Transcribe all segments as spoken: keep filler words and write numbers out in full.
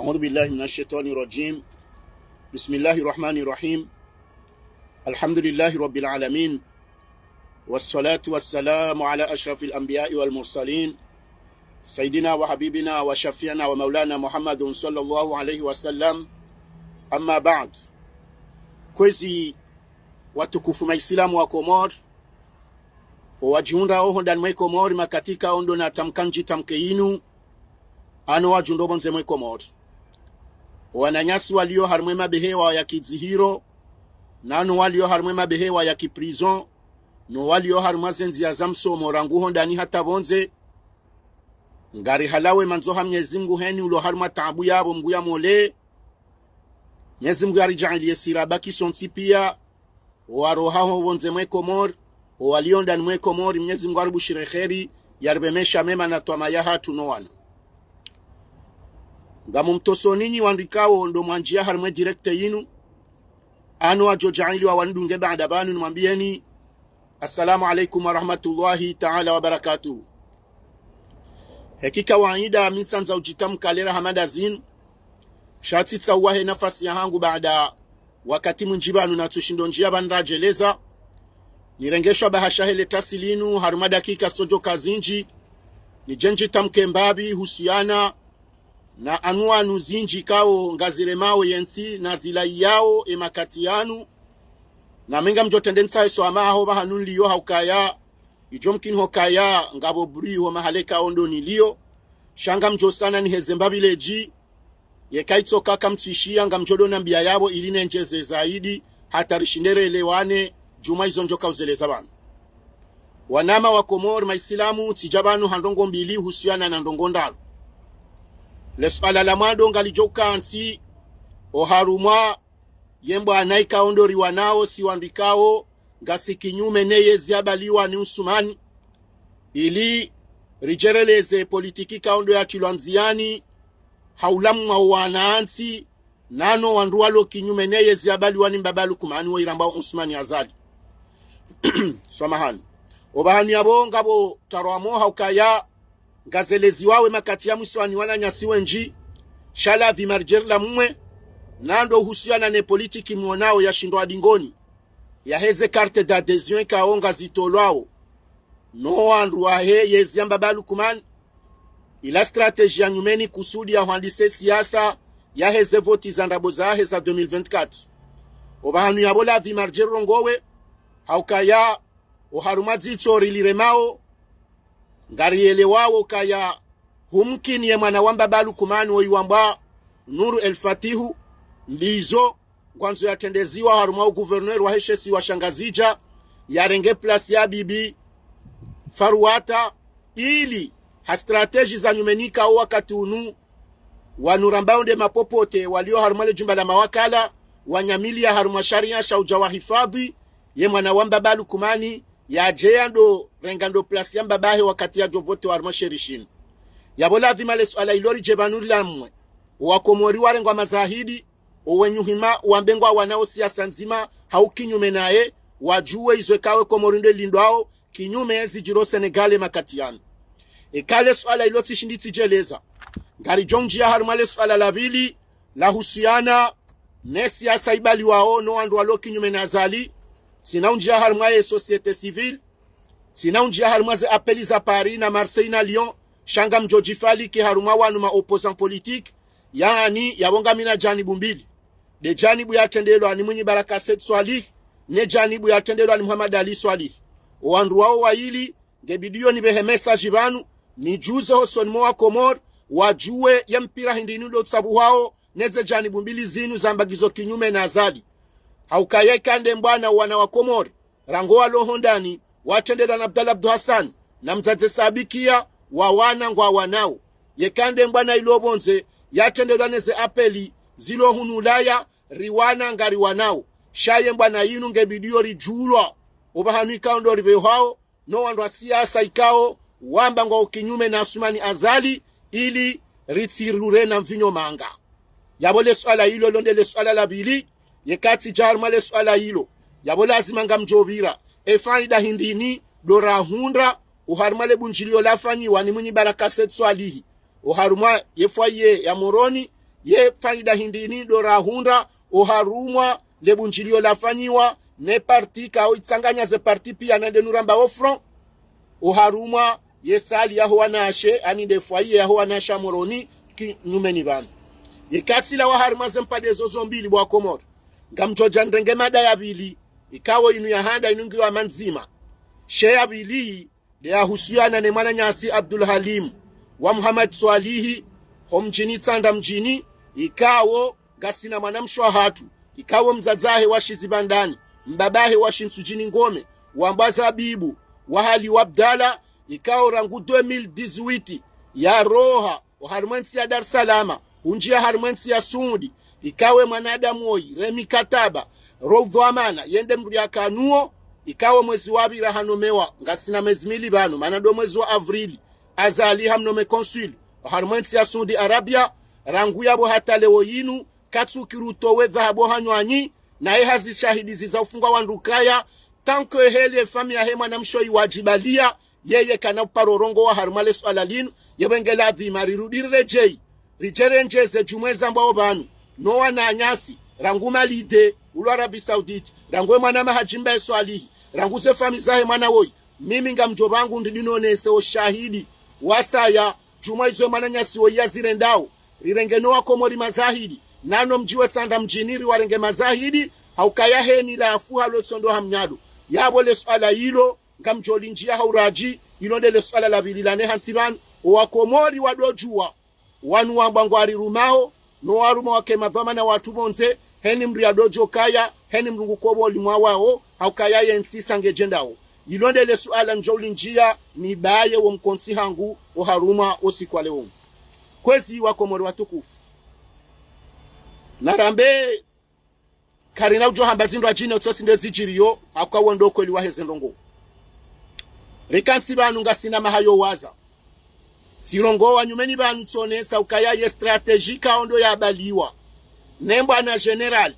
أعوذ بالله من الشيطان الرجيم. بسم الله الرحمن الرحيم. الحمد لله رب العالمين. والصلاة والسلام على أشرف الأنبياء والمرسلين، سيدنا وحبيبنا وشفيعنا ومولانا محمد صلى الله عليه وسلم. أما بعد. Kwezi watukufu Maislamu wa Komori, owadjihundrao hondani mwe Komori, makatika ondo natamka ndjitamke yinu, ano wadjihundrao pvondze mwe Komori. Owananyasi walio harumwa emabehewa ya kidzihiro, nano walio harumwa emabehewa ya kiprison, no walio harumwa zendziya za msomo rangu hondani hata pvondze. Ngari halawe mandzo ha Mnyezi Mngu heni ulo harumwa taabu yapvo Mngu yamole. Mnyezi Mngu yaridjaanliye sira baki sontsi piya, owarohaho pvondze mwe Komori, owalio ndani mwe Komori, Mnyezi Mngu aribushire kheri, yaripve maesha mema na twama yahatru no wana. Ngamumtosoni nyi wandru ikao ndo mwandjiya harumwa e direct yinu, ano wadjodjaanliwa wanidunge baada pvanu nimwambiyeni, Assalamu alaikum wa rahmatullahi taala wa barakatuh. Heki kawaida mi ntsandza udjitamka lera hama nda zinu, sha tsitsaha uwahe nafasi yahangu baada wakati mwindji pvanu natsushindo ndjiya pvanu radjeleza. Nirenge shwa bahasha hele tasi linu harumwa dakika zitsodjoka zindji, nidje ndjitamke mbapvi husuyana na anwanu zindji ikao ngaziremao yentsi na zilayiyao emakati yanu. Na mi ngamdjotrende ntsahe swamaha ho pvahanu nilio ha ukaya idjo mkini hukaya ngapvo bruit ho mahala ikao ndo nilio. Sha ngamdjosana niheze mbapvi ledji. Yeka itsoka kamtsuishiya ngamdjo donambiya yapvo ili nendjeze zaidi, hata rishinde relewane djuu mwa izo ndjoka uzeleza pvanu. Wananya wa Komori Maislamu, tsidja pvanu ha ndrongoo mbili husuyana na ndrongoo ndraru. Le suala la mwando ngalidjo ukantsi oharumwa ye mbwana ikao ndo riwanao si wandru ikao ngasi kinyume ne yezi yabaliwa ni Usumani, ili ridjereleze politiki ikao ndo yatrilwa ndziyani, ha ulamwa wanantsi, nano wandru walo kinyume ne yezi yabaliwa ni mbaba Lukumani wo irambwao Usumani Azali. Swamahani. Opvahanu yapvo ngapvo tarwamo ha ukaya ngazeleziwao emakati ya mwiso ni wananyasi wendji, sha ladhima ridje rilamwe, na ndo uhusuyana ne politiki mwonao yashindwa dingoni, yaheze carte d'adhésion ikao ngazitolwao no wandru wahe yezi ya mbaba Lukumani, ila stratégie ya nyumeni kusudi ya hwandise siasa yaheze voti za ndrabo zahe za deux mille vingt-quatre. Opvahanu yapvo ladhima ridje rirongowe, ha ukaya oharumwa dzitso riliremao, ngariyelewao ukaya humkini ye mwana wa mbaba Lukumani wo iwambwa Nuru El Fatihu, ndizo ngwandzo yatrendeziwa harumwa u gouverneur wahe she isiwa sha Ngazidja, yarenge place ya Bibi Faruata, ili ha stratégie za nyumeni ikao wakati unu wanu rambao nde mapopote walio harumwa le djumba la mawakala, wanyamiliya harumwa sharia sha udja wahifadhwi ye mwana wa mbaba Lukumani, yadje yando renga ndo place ya mbabahe wakati yadjo votewa harumwa she régime. Yapvo ladhima le suala ilo ridje pvanu rilamwe. Owakomori warengwa mazahidi, owenyi uhima wambe ngwawanao siasa ndzima ha ukinyume naye, wadjuwe izo ikao e Komori ndo ilindwao, kinyume zidjiro Sénégal emakati yanu. Eka le suala ilo tsishindi tsidjeleza, ngaridjo undjiya harumwa le suala la pvili, la husuyana ne siasa ibaliwao no wandru walo kinyume na Azali. Tsina undjiya harumwa ye société civile, tsina undjiya harumwa ze appel za Paris na Marseille na Lyon, sha ngamdjo djifaliki harumwa wanu ma opposants politiques, yaani yapvo ngamina janibu mbili. Nde janibu yatrendelwa ni Mwinyi Baraka Said Swalihi, ne janibu yatrendelwa ni Muhammad Ali Swalihi. Owandru wao wayili, ngebidiyo nipvehe message pvanu, nidjuze hosoni mwa Wakomori, wadjuwe ye mpira hindri inu ndo utsabuhwao, neze janibu mbili zinu zamba ngizo kinyume na Azali. Ha ukaya ika nde mbwana wana wa Komori, rangu walo hondani, watrendelwa na Abdallah Abdou Hassan, na Mdzadze Sabikia, wawana ngwawanao. Yeka nde mbwana ilo pvondze, yatrendelwa neze appel, zilo hunu Ulaya, riwana ngariwanao. Sha ye mbwana yinu ngebidiyo ridjulwa, opvahanu ikao ndo ripvehwao, no wandru wa siasa ikao wamba ngwao kinyume na Assoumani Azali, ili ritsirure na mvinyo manga. Yapvo le suala ilo lo nde le suala la pvili. Yeka tsidja harumwa le suala ilo, yapvo lazima ngamdjo pvira, e faida hindri ini ndo rahundra oharumwa le bundjiliyo lafanyiwa ni Mwinyi Baraka Said Swalihi oharumwa ye foyer ya Moroni, Ye faida hindri ini ndo rahundra oharumwa le bundjilio lafanyiwa ne parti ikao itsanganya ze parti pia nande nuramba o front, oharumwa ye salle yaho wanawashe, ani nde foyer yaho wanawashe Moroni, kinyumeni pvanu. Yeka tsilawa harumwa ze mpande zozo mbili bo Wakomori, ngamdjodja nirenge mada ya pvili, ikao inu ya handa inu ngiyo ya mandzima. She ya pvili, nde yahusiana ne mwananyasi Abdul Halim wa Muhammad Swalihi, ho mdjini Tsandra mdjini, ikao ngasina mwanamshe wahatru, ikao mdzadze wahe wa Shizibandani, mbaba wahe wa Shintsudjini Ngome, wambwa Zabibu, wa Hali wa Abdala, ikao rangu deux mille dix-huit, yaroha oharumwa entsi ya Dar es Salaam, hundjia harumwa entsi ya Suudi, ikao ye mwanadamu woyi, remi kataba, ro udhwamana, yende mdru yakanuo, ikao mwezi wapvira hanomewa, ngasina mezi mili pvanu, mana ndo mwezi wa avrili, Azali hamnome consul oharumwa entsi ya Suudi Arabia, rangu yapvo hata leo yinu, katsu kiri utowe dhahabu hanywani, naye hazi shahidi ziza ufungwa wandru kaya, tant que heli efamiyi yahe mwanamshe oyi wadjibalia, yeye kana uparo rongowa harumwa le suala linu. Yepvo nge ladhima rirudi riredjei, ridjerendjeze djumwa ezambwao pvanu, no wananyasi, rangu Malide, ulo Arabie Saoudite, rangu emwana maha Djimba e Swalihi, rangu ze famiyi zahe mwana woyi, mimi ngamdjo pvangu ndidi nonese oshahidi wasaya djumwa izo emwananyasi woyi yazirendao, rirenge no Wakomori mazahidi, nano mdji we Tsandra mdjini riwarenge mazahidi, haukaya heni lafu halo tsondo ha mnyado. Yapvo le suala ilo, ngamdjolindjia ha uradji, ilo nde le suala la pvili lane hantsi pvanu, owakomori wadodjuwa, wanu wambwa ngwarirumao, no waruma wake madhwamana watru pvondze, heni mdru yadodjo kaya, heni mdru nguko pvo olimwa wao, haukaya yentsi isa ngedjendao. Ilo nde le suala ndjoulindjia, nibaye wo mkontsi hangu, oharumwa osiku wa leo. Kwezi Wakomori watukufu. Narambe, karina udjo hamba zindru adjine utsosi nde zidjiriyo, hauka wo ndo ukweli wahe ze ndrongoo. Rikantsi pvanu ngasina maha yo waza. Tsirongowa nyumeni pvanu tsonesa ukaya ye stratégie ikao ndo yabaliwa ne mbwana général,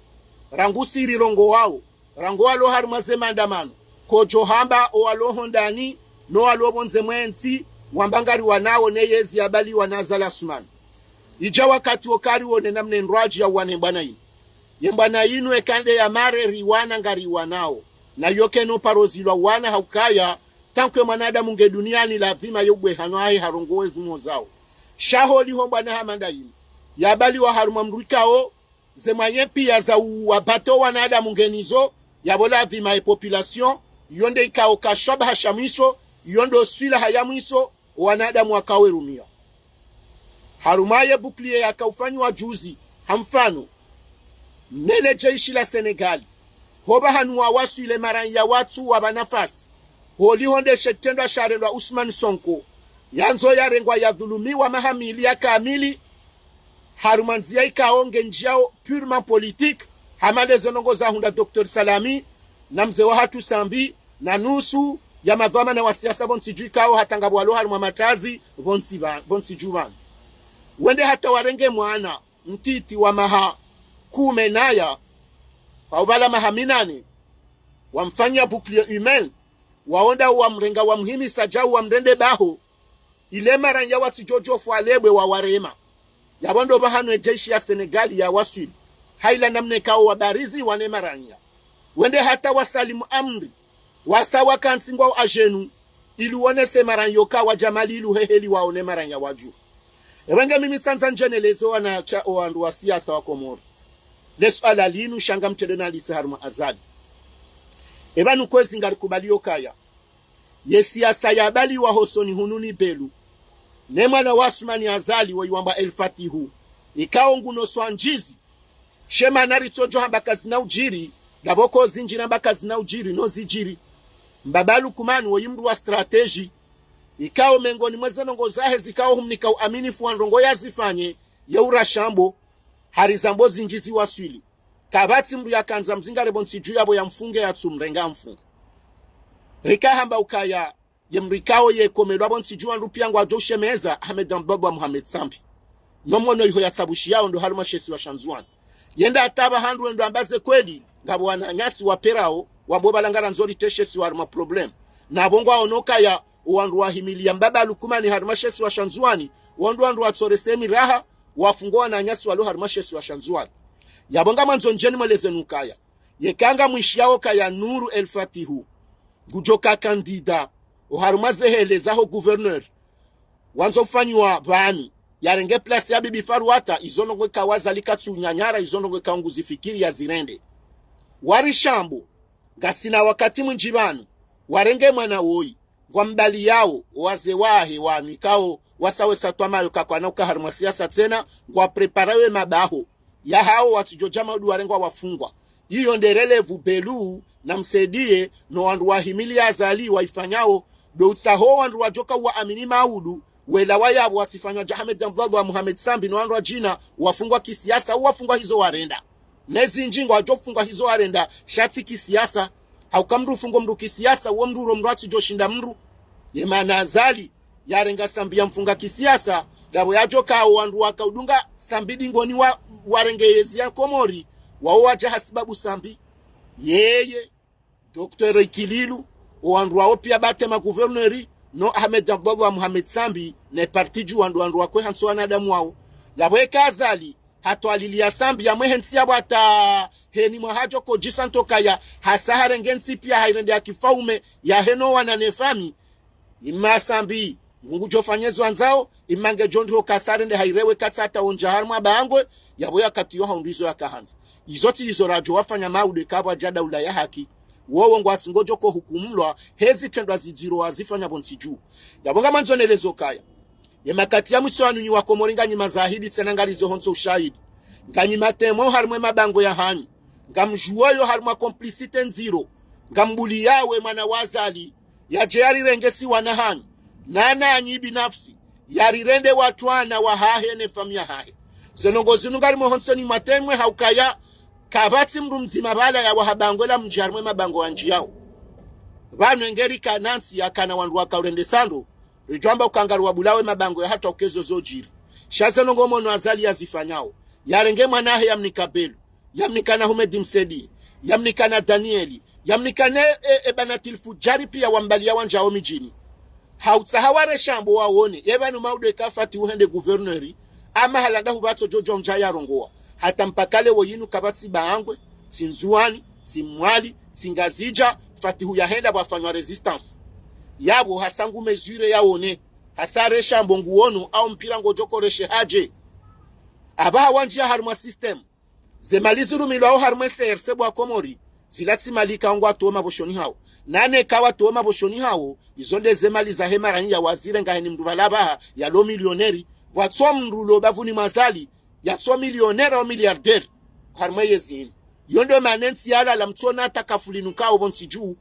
rangu siri rongowao, rangu walo harumwa ze maandamano, kodjo hamba owalo hondani, no walo pvondze mwe ntsi, wamba ngariwanao ne yezi yabaliwa na Azali Assoumani. Idja wakati wo kariwone namna endrwadji ya uwana embwana inu. Ye mbwana inu eka nde ya mare riwana ngariwanao. Na yo keno paro zilwa wana haukaya, tant que mwanadamu nge duniani ladhima ye ubwe hano ahe harongowe zimozao. Sha holiho mbwana hama nda inu yabaliwa harumwa mdru ikao, ze mwaye pia za uwabato wanadamu ngenazo, yapvo ladhima ye population, yo nde ikao ka shwabaha sha mwiso, yo ndo swilaha ya mwiso, wanadamu wakawe rumia. Harumwa ye bouclier yaka ufanyiwa juzi, ha mfano, ne le jeshi la Sénégal, hopvahanu wawaswili maranya watsu wapva nafasi, holiho nde she shitrendwa sharendwa Ousmane Sonko, yandzo yarengwa yadhulumiwa maha mili ya kamili, harumwa ndzia ikao ngendjiao purement politique, hama nde ze ndrongoo zahundra Docteur Salami, na mze wahatru Sambi, na nusu ya madhwamana wa siasa pvontsi dju ikao hata ngapvo walo harumwa matazi pvontsi pva-, pvontsi dju pvanu. Wende hata warenge mwana mtiti wa maha kume naya, hau pvala maha minane, wamfanya bouclier humain, waonda wamrenga wamhimisa djau wamrende baho, ile maranya watsi djodjo fwa lebwe wawarema. Yapvo ndo pvahanu e jeshi ya Sénégal yawaswili, ha ila namna ikao wabarizi wane maranya. Wende hata wasalimu amri, wasa wakantsi ngwao à genoux, ili wonese maranya oka wadja mali ili uheheli waone maranya wadju. Epvo nge mimi tsandza ndjenelezo wana sha owandru wa siasa wa Komori. Le suala linu sha ngamtrende nalise harumwa Azali. Epvanu kwezi ngarikubaliyo kaya ye siasa yabaliwa hosoni hunu ni Belu, ne mwana wa Assoumani Azali woyi wambwa El Fatihu, ikao nguno swanjizi. She mana ritsodjo hamba kazina udjiri, ndapvo ko zindji namba kazina udjiri, no zidjiri. Mbaba Lukumani woyi mdru wa stratégie, ikao mengoni mwe ze ndrongoo zahe zikao humnika uaminifu wa ndrongoo yazifanye, ye urashambo, hari zambo zindji ziwaswili. Kapvatsi mdru yakandza mzingare pvontsi dju yapvo yamfunge yatsumrenga amfunga. Rika hamba ukaya, ye mdru ikao yekomelwa pvontsi dju wandru pia ngwadjo ushemeza, Ahmed Abdallah Mohamed Sambi. No mwono iho yatsabushiyao ndo harumwa she isiwa sha Ndzuwani. Yende hata pvahanu wendo amba ze kweli, ngapvo wananyasi waperao, wambo pvala ngarandzo rite she isiwa harumwa problème. Napvo ngwaono kaya, owandru wahimiliya mbaba Lukumani harumwa she isiwa sha Ndzuwani, wo ndo wandru watsorese miraha, wafungwa wananyasi walo harumwa she isiwa sha Ndzuwani. Yapvo ngamwandzo ndjeni mweleze nukaya, yeka ngamwishiyao kaya Nuru El Fatihu ngudjo ka candidat oharumwa zehele zaho gouverneur wandzo ufanyiwa pvanu, yarenge place ya Bibi Faruata, izo ndrongoo eka Azali katsu nyanyara, izo ndrongoo eka nguzifikiri yazirende. Wari shambo, ngasina wakati mwindji pvanu, warenge mwana woyi, ngwambaliyao, wazee wahe wanu ikao wasawesa twamayo kakwana uka harumwa siasa tsena, ngwapreparayo emabaho yahao watsidjo dja maudu warengwa wafungwa. Iyo nde relevu Belu na Msaidié no wandru wahimili ya Azali waifanyao, ndo utsaho wandru wadjoka uwaamini maudu, wela wayapvo watsifanywa dja Ahmed Abdallah, Mohamed Sambi no wandru wadjina, wafungwa kisiasa, uwafungwa hizo warenda. Nezindji ngwadjofungwa hizo warenda, sha tsi kisiasa. Hauka mndru ufungo mndru kisiasa, uwo mndru uro mndru atsidjoshinda mndru. Yemaana Azali yarenga Sambi yamfunga kisiasa, yapvo yadjoka wo wandru wakaudunga Sambi dingoni wa, warenge yezi ya Komori, wawo wadja hasibabu Sambi. Yeye, Docteur Ikililou, wo wandru wawo pia bate magouverneur, no Ahmed Abdallah, Mohamed Sambi, ne parti dju wandru wandru wakwe hantsi wanadamu wawo. Yapvo eka Azali hatwaliliya Sambi yamwehe ntsi yapvo hata heni mwaha djoko djisa ntokaya, hasa harenge ntsi pia hairende ya kifaume, yahe no wana ne fami. Imma Sambi ngudjofanya ezo andzao, imma ngedjo ndriho kasa harende hairewe katsa hata ondja harumwa bangwe, yapvo yakati yo haundru izo yakahandza. Izo tsi izo radjo wafanya maudu eka pvwadja daula ya haki. Wowo ngwatsi ngodjoko hukumulwa he zitrendwa zidziro wazifanya pvo ntsi dju. Yapvo ngamwandzo neleze ukaya, ye makati ya mwiso yanu nyi wa Komori nganyi mazahidi tsena ngarizo hontsi ushahidi. Nganyi matemwa harumwa emabangwe yahanyu. Ngamdjuwayo harumwa complicité ndziro. Ngambuliyawo emwana wa Azali yadje yarirenge si wana hanyu. Na nanyi binafsi, yarirende watwana wahahe ne famiyi yahahe. Ze ndrongoo zinu ngarimwe hontsoni mwatemwe haukaya, kapvatsi mndru mdzima pvala yawaha bangwe la mdji harumwa emabangwe wandjiyao. Pvanu engeri kana ntsi yakana wandru wakaurende sando, ridjwamba ukangari wabulawe mabangwe ya hata ukezo zodjiri. Sha ze ndrongoo mwono Azali yazifanyao. Yarenge mwana hahe yamnika Belu, yamnika na Ahmed Msaidié, yamnika na Danieli, yamnika ne, e, e Banatil Fudjari pia wambaliya wandjao midjini. Hautsaha ware shambo wawone, epvanu maudu eka Fatihu hende gouverneur, ama hala ndahu pvatso djodjo ndja yarongowa. Hata mpaka leo yinu kapvatsi bangwe, tsi Ndzuwani, tsi Mwali, tsi Ngazidja, Fatihu yahenda pvwafanywa résistance. Yapvo hasa ngu mesure yawone, hasa re shambo nguwono, au mpira ngodjoko reshe hadje. Apvaha wandjiya harumwa système. Ze mali zirumilwao harumwa e CRC bo wa Komori, zila tsi mali ikao ngwatowo mapvoshoni hawo. Na neka watowo mapvoshoni hawo, izo nde ze mali zahe maraiya wazirenga heni mndru pvala pvaha yalo millionnaire, pvwatso mndru lo bapvuni mwa Azali yatso millionnaire au milliardaire harumwa yezi inu. Yo ndo maana entsi yalala mtsona takafuli nukao pvo ntsi dju.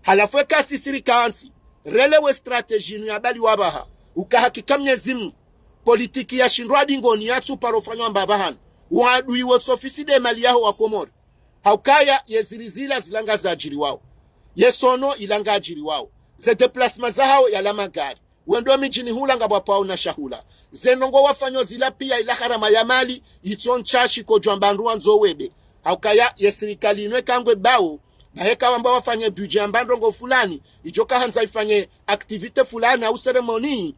Halafu eka sisi rikantsi, relewe stratégie inu yabaliwa pvaha, uka hakika Mnyezi Mngu, politiki yashindwa dingoni yatsu paro fanywa mbapvahanu, waadui wo tsofisi de mali yaho wa Komori. Haukaya ye zilizila zila ngazadjiriwao. Ye sono ila ngadjiriwao. Ze déplacement zahao yala magari. Wendo midjini hula ngapvwapvao na shahula. Ze ndrongoo wafanyao zila pia ila harama ya mali, itso ntsashi kodjwamba ndru wandzo webe. Haukaya ye sirikali inu eka ngwe bao, bahe kawamba wafanye budget yamba ndrongoo fulani, idjo kahandza ifanye activité fulani au cérémonie,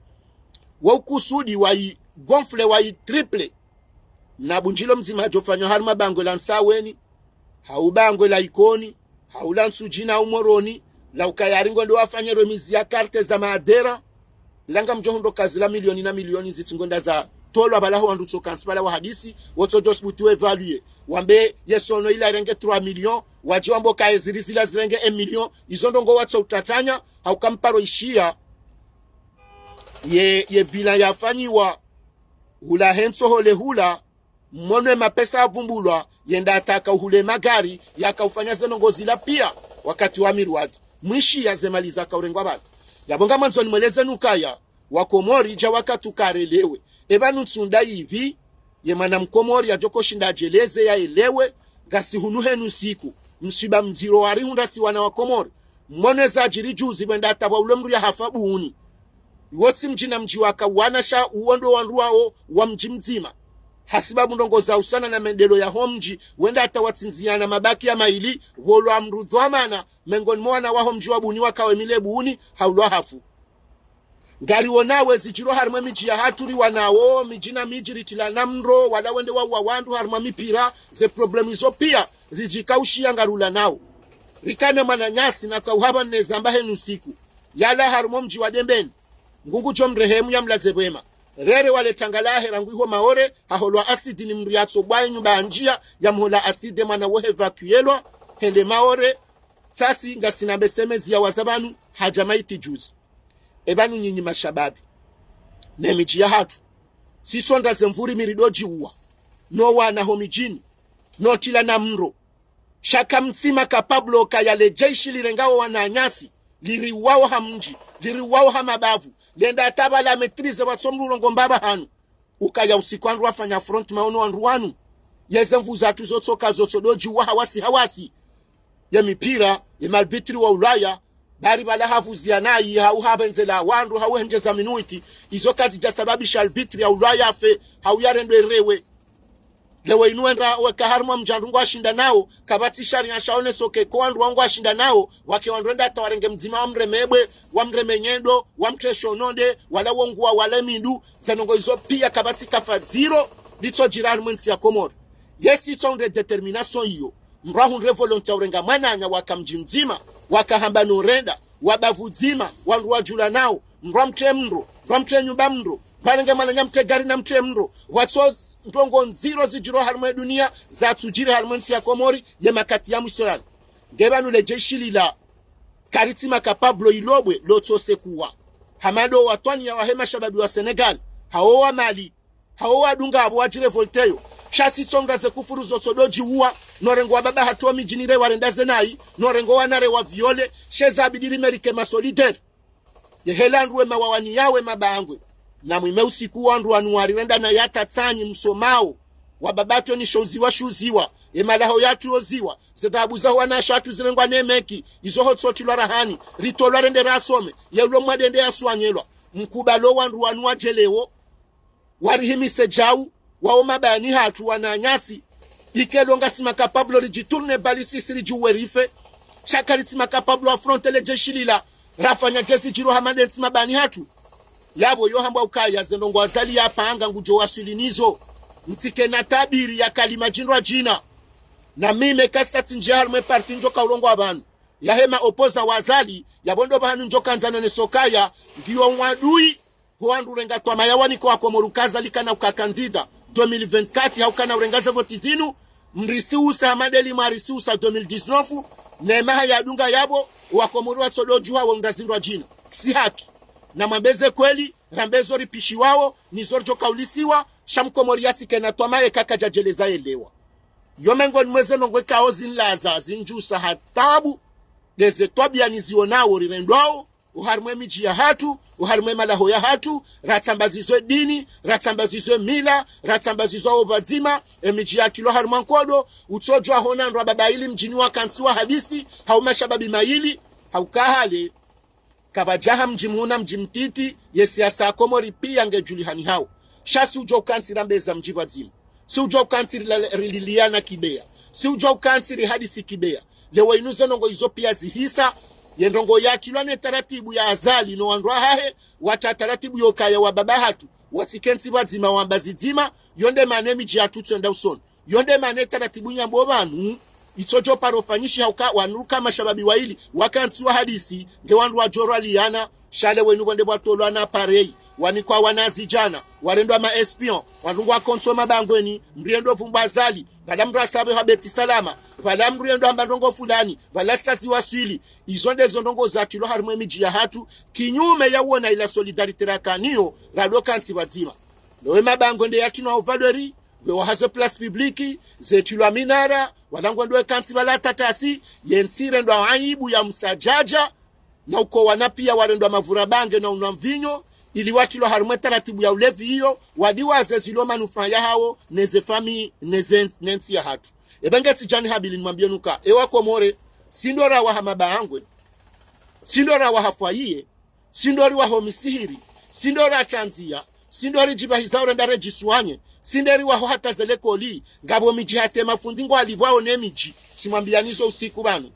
wo ukusudi wayi gonfle, wayi triple. Na bundjilo mdzima hadjofanywa harumwa bangwe la Ntsaweni, hau bangwe la Ikoni, hau la Ntsudjini hau Moroni, la ukaya ari ngwendo wafanye remise ya carte za maadhera, la ngamdjo hundro ka zila milioni na milioni zitsi ngwenda zatolwa pvala ho wandru tso kantsi pvala wahadisi, wotso djo subuti we évaluer. Wambe ye sono ila irenge trois millions, wadji wambo ka ye zilizila zirenge un million, izo ndrongoo watso utatanya, hauka mparo ishiya ye, ye bilan yafanyiwa, hula hentso hole hula, mwono ye mapesa yavumbulwa, yenda ataka uhule magari, yakaufanya ze ndrongoo zila pia, wakati wa Mirwadi. Mwishiya ze mali zakaurengwa pvanu. Yapvo ngamwandzo nimweleze nukaya, wa Komori dja wakati uka relewe. Epvanu ntsu nda ipvi, ye mwana Mkomori yadjoko shinda adjeleze yaelewe, ngasi hunu henu siku, mswiba mdziro warihundra si wana wa Komori. Mwono ezadjiri juzi pvwenda hata pvwa ulo mndru yahafa buni. Iwo tsi mdji na mdji waka wana sha uwo ndo wandru wawo wa mdji mdzima. Hasibabu ndrongoo za usana na maendeleo yaho mdji, wenda hata watsindziyana mabaki ya maili, pvolwa mndru dhwamana, mengoni mwa wana waho mdji wa buni waka wemile buni, haulwa hafu. Ngariwonawo ezidjiro harimwa emidji yahatru riwanawo, midji na midji ritilana mro, wala wende wauwa wandru harimwa mipira, ze problème izo piya zidjikaushiya ngarulanao. Rikana mwananyasi nakauhapva nne zamba henu siku. Yalawa harimwa omdji wa Dembeni. Mngu ngudjo mrehemu yamlaze pvwema. Rere wale tanga lahe rangu iho Maore, haholwa asidi ni mdru yatsobwaye nyumba ya ndziya, yamhola asidi mwana wohe évacuélwa, hende Maore, sasi ngasina mbesemezi ya waza pvanu, hadja maiti juzi. Epvanu nyinyi mashababi, ne midji yahatru, sisondra ze mvuri miri ndo djiuwa, no wana ho midjini, no tilana mro. Sha kamtsi ma capable ukaya le jeshi lirengao wananyasi, liriuwao ha mdji, liriuwao ha mabavu, lenda hata pvala maîtrise pvatso mdru urongoa mbapvi hanu. Ukaya usiku wandru wafanya affrontement ono wandru wanu. Yeze mvu zatru zotsoka zotso ndo djiuwa hawasi hawasi. Ye mipira, ye ma arbitre wa Ulaya, bari pvala havuziya nayi, hau hapvendzelea wandru, hau hendjeza minuti, izo kazidja sababisha arbitre ya Ulaya yafe, hau yarendwe rewe. Lewo inu wenda weka harimwa mdji wandru ngwashindanao, kapvatsi sharia shaoneso ke ko wandru wangwashindanao, wake wandru wenda hata warenge mdzima wamreme bwe, wamreme nyendo, wamtreshe ononde, wala wonguwa, wala mindru, ze ndrongo izo piya kapvatsi kafa ziro, litsodjiri harimwa entsi ya Komori. Yesi itsondre détermination iyo. Mdru ahundre volonté ya urenga mwananya waka mdji mdzima, waka hamba no renda, wa bavu dzima, wandru wadjulanao, mdru amtre mdro, mdru amtre nyumba mdro, mdru arenge mwananya amtre gari na amtre mdro, watso ndrongo ndziro zidjiro harimwa edunia, zatsudjiri harimwa entsi ya Komori, ye makati ya mwiso yanu. Nge pvanu le jeshi lila, karitsi ma capable ilobwe, lotso sekuwa. Hama ndo watwaniya wahe mashababi wa Sénégal, hao wa Mali, hao wadunga apvo wadjirevolteyo. Sha sitsonga ze kufuru zotso ndo djiuwa, no rengo wababa hatru wo midjini re warenda ze nayi, no rengo wana re wa viole, she zabidi rimerike ma solidaire. Ye hela ndru wema wawaniyawo mabangwe. Na mwime usiku wandru wanu warirenda na yata tsanyi msomao. Wababa hatru ni shuziwa shuziwa. Ye malaho yatru yoziwa. Ze dhahabu za wanashe hatru zirengwa ne meki. Izo hotsotilwa rahani. Ritolwa rende rasome. Ye ulo mwade ende yaswanyelwa. Mkubalo wandru wanu wadje lewo. Warihimise djau, wao mabayani hatru wananyasi. Ike lo ngasi ma capable ridjitourne bali sisi ridjiuwe rife. Sha karitsi ma capable affronter le jeshi lila. Rafanya dje zidjiro hama nde ntsi mabayani hatru. Yapvo yo hambwa ukaya ze ndrongo Azali yapanga ngudjo waswili nizo. Ntsike na tabiri ya kalima djindrwadjina. Na mime kasa tsindji harimwe parti ndjoka urongoa pvanu. Yahe ma opposants wa Azali, yapvo ndo pvahanu ndjoka ndzano ne sokaya, ngiyo mwadui, ho wandru renga twamaya waniko wa Komori uka Azali kana uka candidat deux mille vingt-quatre, hau kana urenga ze voti zinu, mrisiusa hama ndeli mwarisiusa deux mille dix-neuf, ne maha yadunga yapvo, wa Komori watso ndo djuha wo ndra zindrwadjina. Si haki. Na mwambe ze kweli, rambe zo ripishiwao, nizo ridjoka ulisiwa, sha mkomori yatsike na twamaya eka kadjadjeleza yelewa. Yo mengoni mwa ze ndrongo ikao zinilaza, zindjusa ha tabu, nde ze twabiya nizionao rirendwao, oharimwe midji yahatru, oharimwe malaho yahatru, ratsambazizwe dini, ratsambazizwe mila, ratsambazizwa opvadzima, emidji yatilwa harimwa nkodo, utsodjuwa hona ndrwa baba ili mdjini wakantsi wahadisi, hau mashababi mayili, hauka hale. Kapvadjaha mdji mhuu na mdji mtiti, ye siasa ya Komori piya ngedjulihanihao. Sha si udjo ukantsi rambeza mdji pvadzima. Si udjo ukantsi rila-, rililiana kibeya. Si udjo ukantsi rihadisi kibeya. Lewo inu ze ndrongo izo piya zihisa, ye ndrongo yatilwa ne taratibu ya Azali no wandru wahahe, watra taratibu yokaya wababa hatru, watsikentsi pvadzima wamba zidzima, yo nde mana emidji yatru tswenda usoni. Yo nde mana etaratibu nyambo pvanu, itsodjo paro fanyishi hauka wandru ka mashababi waili, wakantsi wahadisi, nge wandru wadjorwa liyana, sha lewo inu pvwende pvwatolwa na pareyi, wanikwa wanazidjana, warendwa ma espion, wandru ngwakontso mabangweni, mdru yendo vumbwa Azali, pvala mdru asapve ha Beti Salama, pvala mdru yendo amba ndrongo fulani, pvala sasi waswili, izo nde zo ndrongo zatilwa harimwe midji yahatru, kinyume ya uona ila solidarité rakaniyo, rado kantsi pvadzima. Lewo emabangwe nde yatinwa ovalori, ngwe wahaze place publique, zetilwa minara, wala ngwendo ekantsi pvala tatasi, yentsi irendwa aibu ya msadjadja, na uko wana piya warendwa mavura bange na unwa mvinyo, ili watilwa harimwe taratibu ya ulevi iyo, wadiwaze zilo manufaa yahao, neze famille, neze, nentsi yahatru. Ebe ngetsidjani habili nimwambiye nuka, ewa Komori, si ndo rawaha mabangwe, si ndo rawaha fwayiye, si ndo riwaho misihiri, si ndo ratrandziya, si ndo ridjipvahiza urenda redjiswanye, si ndo riwaho hata ze lekoli, ngapvo midji hata emafundi ngwalipvwao ne midji, simwambiyani zo usiku pvanu.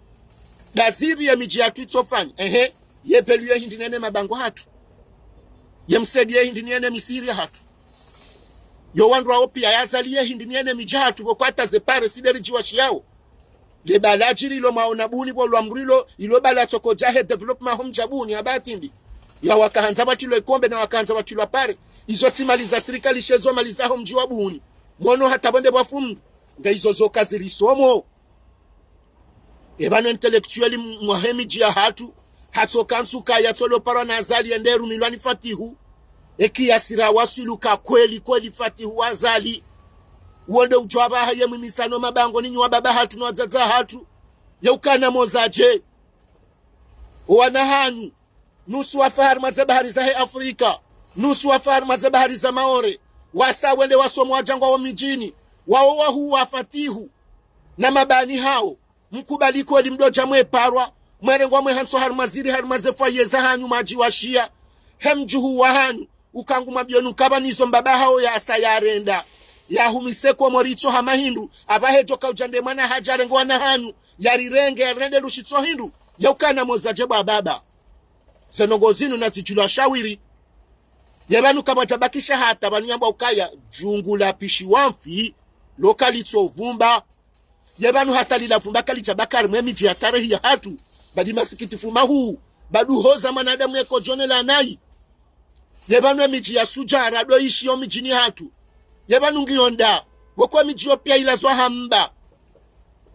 Ndazipvi ye midji yatru itsofanya, ehe, ye pvelu ye hindri nene mabangwe hatru. Ye Msaidié hindri ni ennemi siri yahatru. Yo wandru wawo piya ya Azali ye hindri ni ennemi djahatru, pvo kwata ze pare si nde ridjiwashiyao. Le bala djiri lo mwaona buni pvo lwa mrilo, ilo bala tsoko djahe développement ho mdji wa buni, haba tindi. Ya wakahandza pvatrilwa ikombe na wakahandza pvatrilwa pare. Izo tsi mali za sirikali, she zo mali zaho mdji wa buni. Mwono hata pvondze pvwa fundi. Nga izo zo kaziri somo. Eba no intellectuel mwahe midji yahatru, hatsoka ntsu kaya tsolo parwa na Azali yende rumilwa ni Fatihu. Eki yasira waswilu ka kweli kweli Fatihu wa Azali. Wonde udjwa pvaha ye mwimisano mabango ninyi wa baba hatru no wadzadze hatru. Ye ukana moza dje. Owana hanyu. Nusu wafa harumwa ze bahari zahe Afrika. Nusu wafa harumwa ze bahari za Maore. Wasa wende wasoma wadja ngwawo midjini. Wawo wahuwa Fatihu. Na mabani hawo. Mkubali kweli mdodja mwe parwa. Mwerengwa mwe hantswa harumwa ziri harumwa ze foyer zahanyu mwadjiwashiya. He mdjuhu wahanyu. Uka ngu mwambiyo nu kapvanizo mbaba hawo yasa yarenda. Yahumise Komori itso hama hindru. Apvahe djoka udja nde mwana hadja yarenge wana hanyu. Yarirenge yarende rushitso hindru. Ya ukana moza dje bwa baba. Ze ndrongo zinu nazidjulwa shawiri. Ye pvanu kapvadjabakisha hata pvanu yambwa ukaya djungu la pishiwa mfi, lo kalitso vumba. Ye pvanu hata lila vumba kalidjabaka harumwe midji ya tarehi yahatru. Badi masikitifu mahuu. Badi uhoza mwanadamu yeko djonela nayi. Ye pvanu emidji ya sudja rado ishiyo midjini hatru. Ye pvanu ngiyo nda. Woko emidji yo piya ilazwa hamba.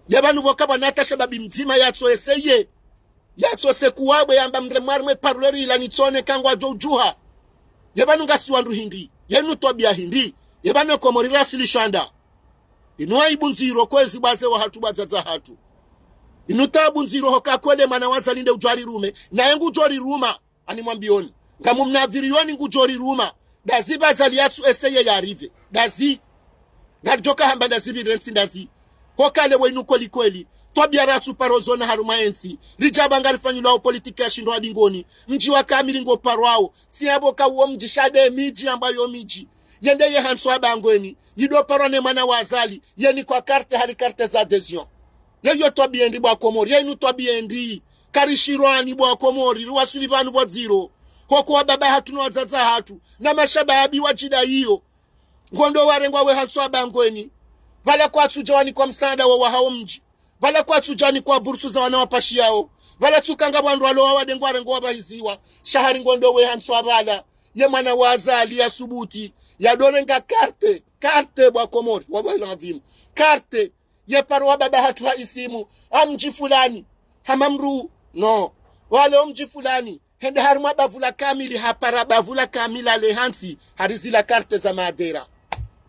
Ye pvanu pvoka pvwana hata shababi mdzima yatso eseye. Yatso sekuwabwe yamba mremwa harumwe parleur ila nitsone ka ngwadjo udjuha. Ye pvanu ngasi wandru hindri. Yenu twabiya hindri. Ye pvanu Komori rasilisha nda. Inu aibu ndziro kwezi bwaze wahatru bwadzadze hatru. Inu taabu ndziro hoka kweli mwana wa Azali nde udjo rirume. Naye ngudjo riruma. Ani mwambiyoni. Ngamumnadhiriyoni ngudjo riruma. Ndazi pvwa Azali yatsu eseye yarive. Ndazi. Ngaridjoka hamba ndazi pvire ntsi ndazi. Hoka le wenu kweli kweli. Twabiya ratsu paro zona harumwa entsi. Ridjaba ngarifanyilwao politiki ya shindro wa dingoni. Mdji wa kamili ngo parwao. Tsi yapvo ka uwo mdji sha nde midji yambwayo midji. Yende ye hantswa bangweni. Yido parwa ne mwana wa Azali. Yeni kwa carte hari carte za adhésion. Yeyo twabiya ndri bwa Komori, yenu twabiya ndri. Karishirwani bwa Komori, riwaswili pvanu pvwa dziro. Hoko wa baba hatru no wadzadze hatru, na mashababi wadjida iyo. Ngondo warengwa we hantswa bangweni. Pvala kwatsudja wanikwa msaada wa wahawo mdji. Pvala kwatsudja wanikwa bursu za wana wapashiyao. Pvala tsuka nga wandru walo wawadengwa rengo wapvahiziwa. Sha hari ngondo we hantswa pvala. Ye mwana wa Azali yasubuti. Yadorenga carte, carte bwa Komori. Wallahi l'adhim. Carte. Ye paro wa baba hatru ha isimu, ha mdji fulani, ha mamru, no. Wale o mdji fulani, hende harumwa bavu la kamili, hapara bavu la kamili ale hantsi, hari zila carte za madera.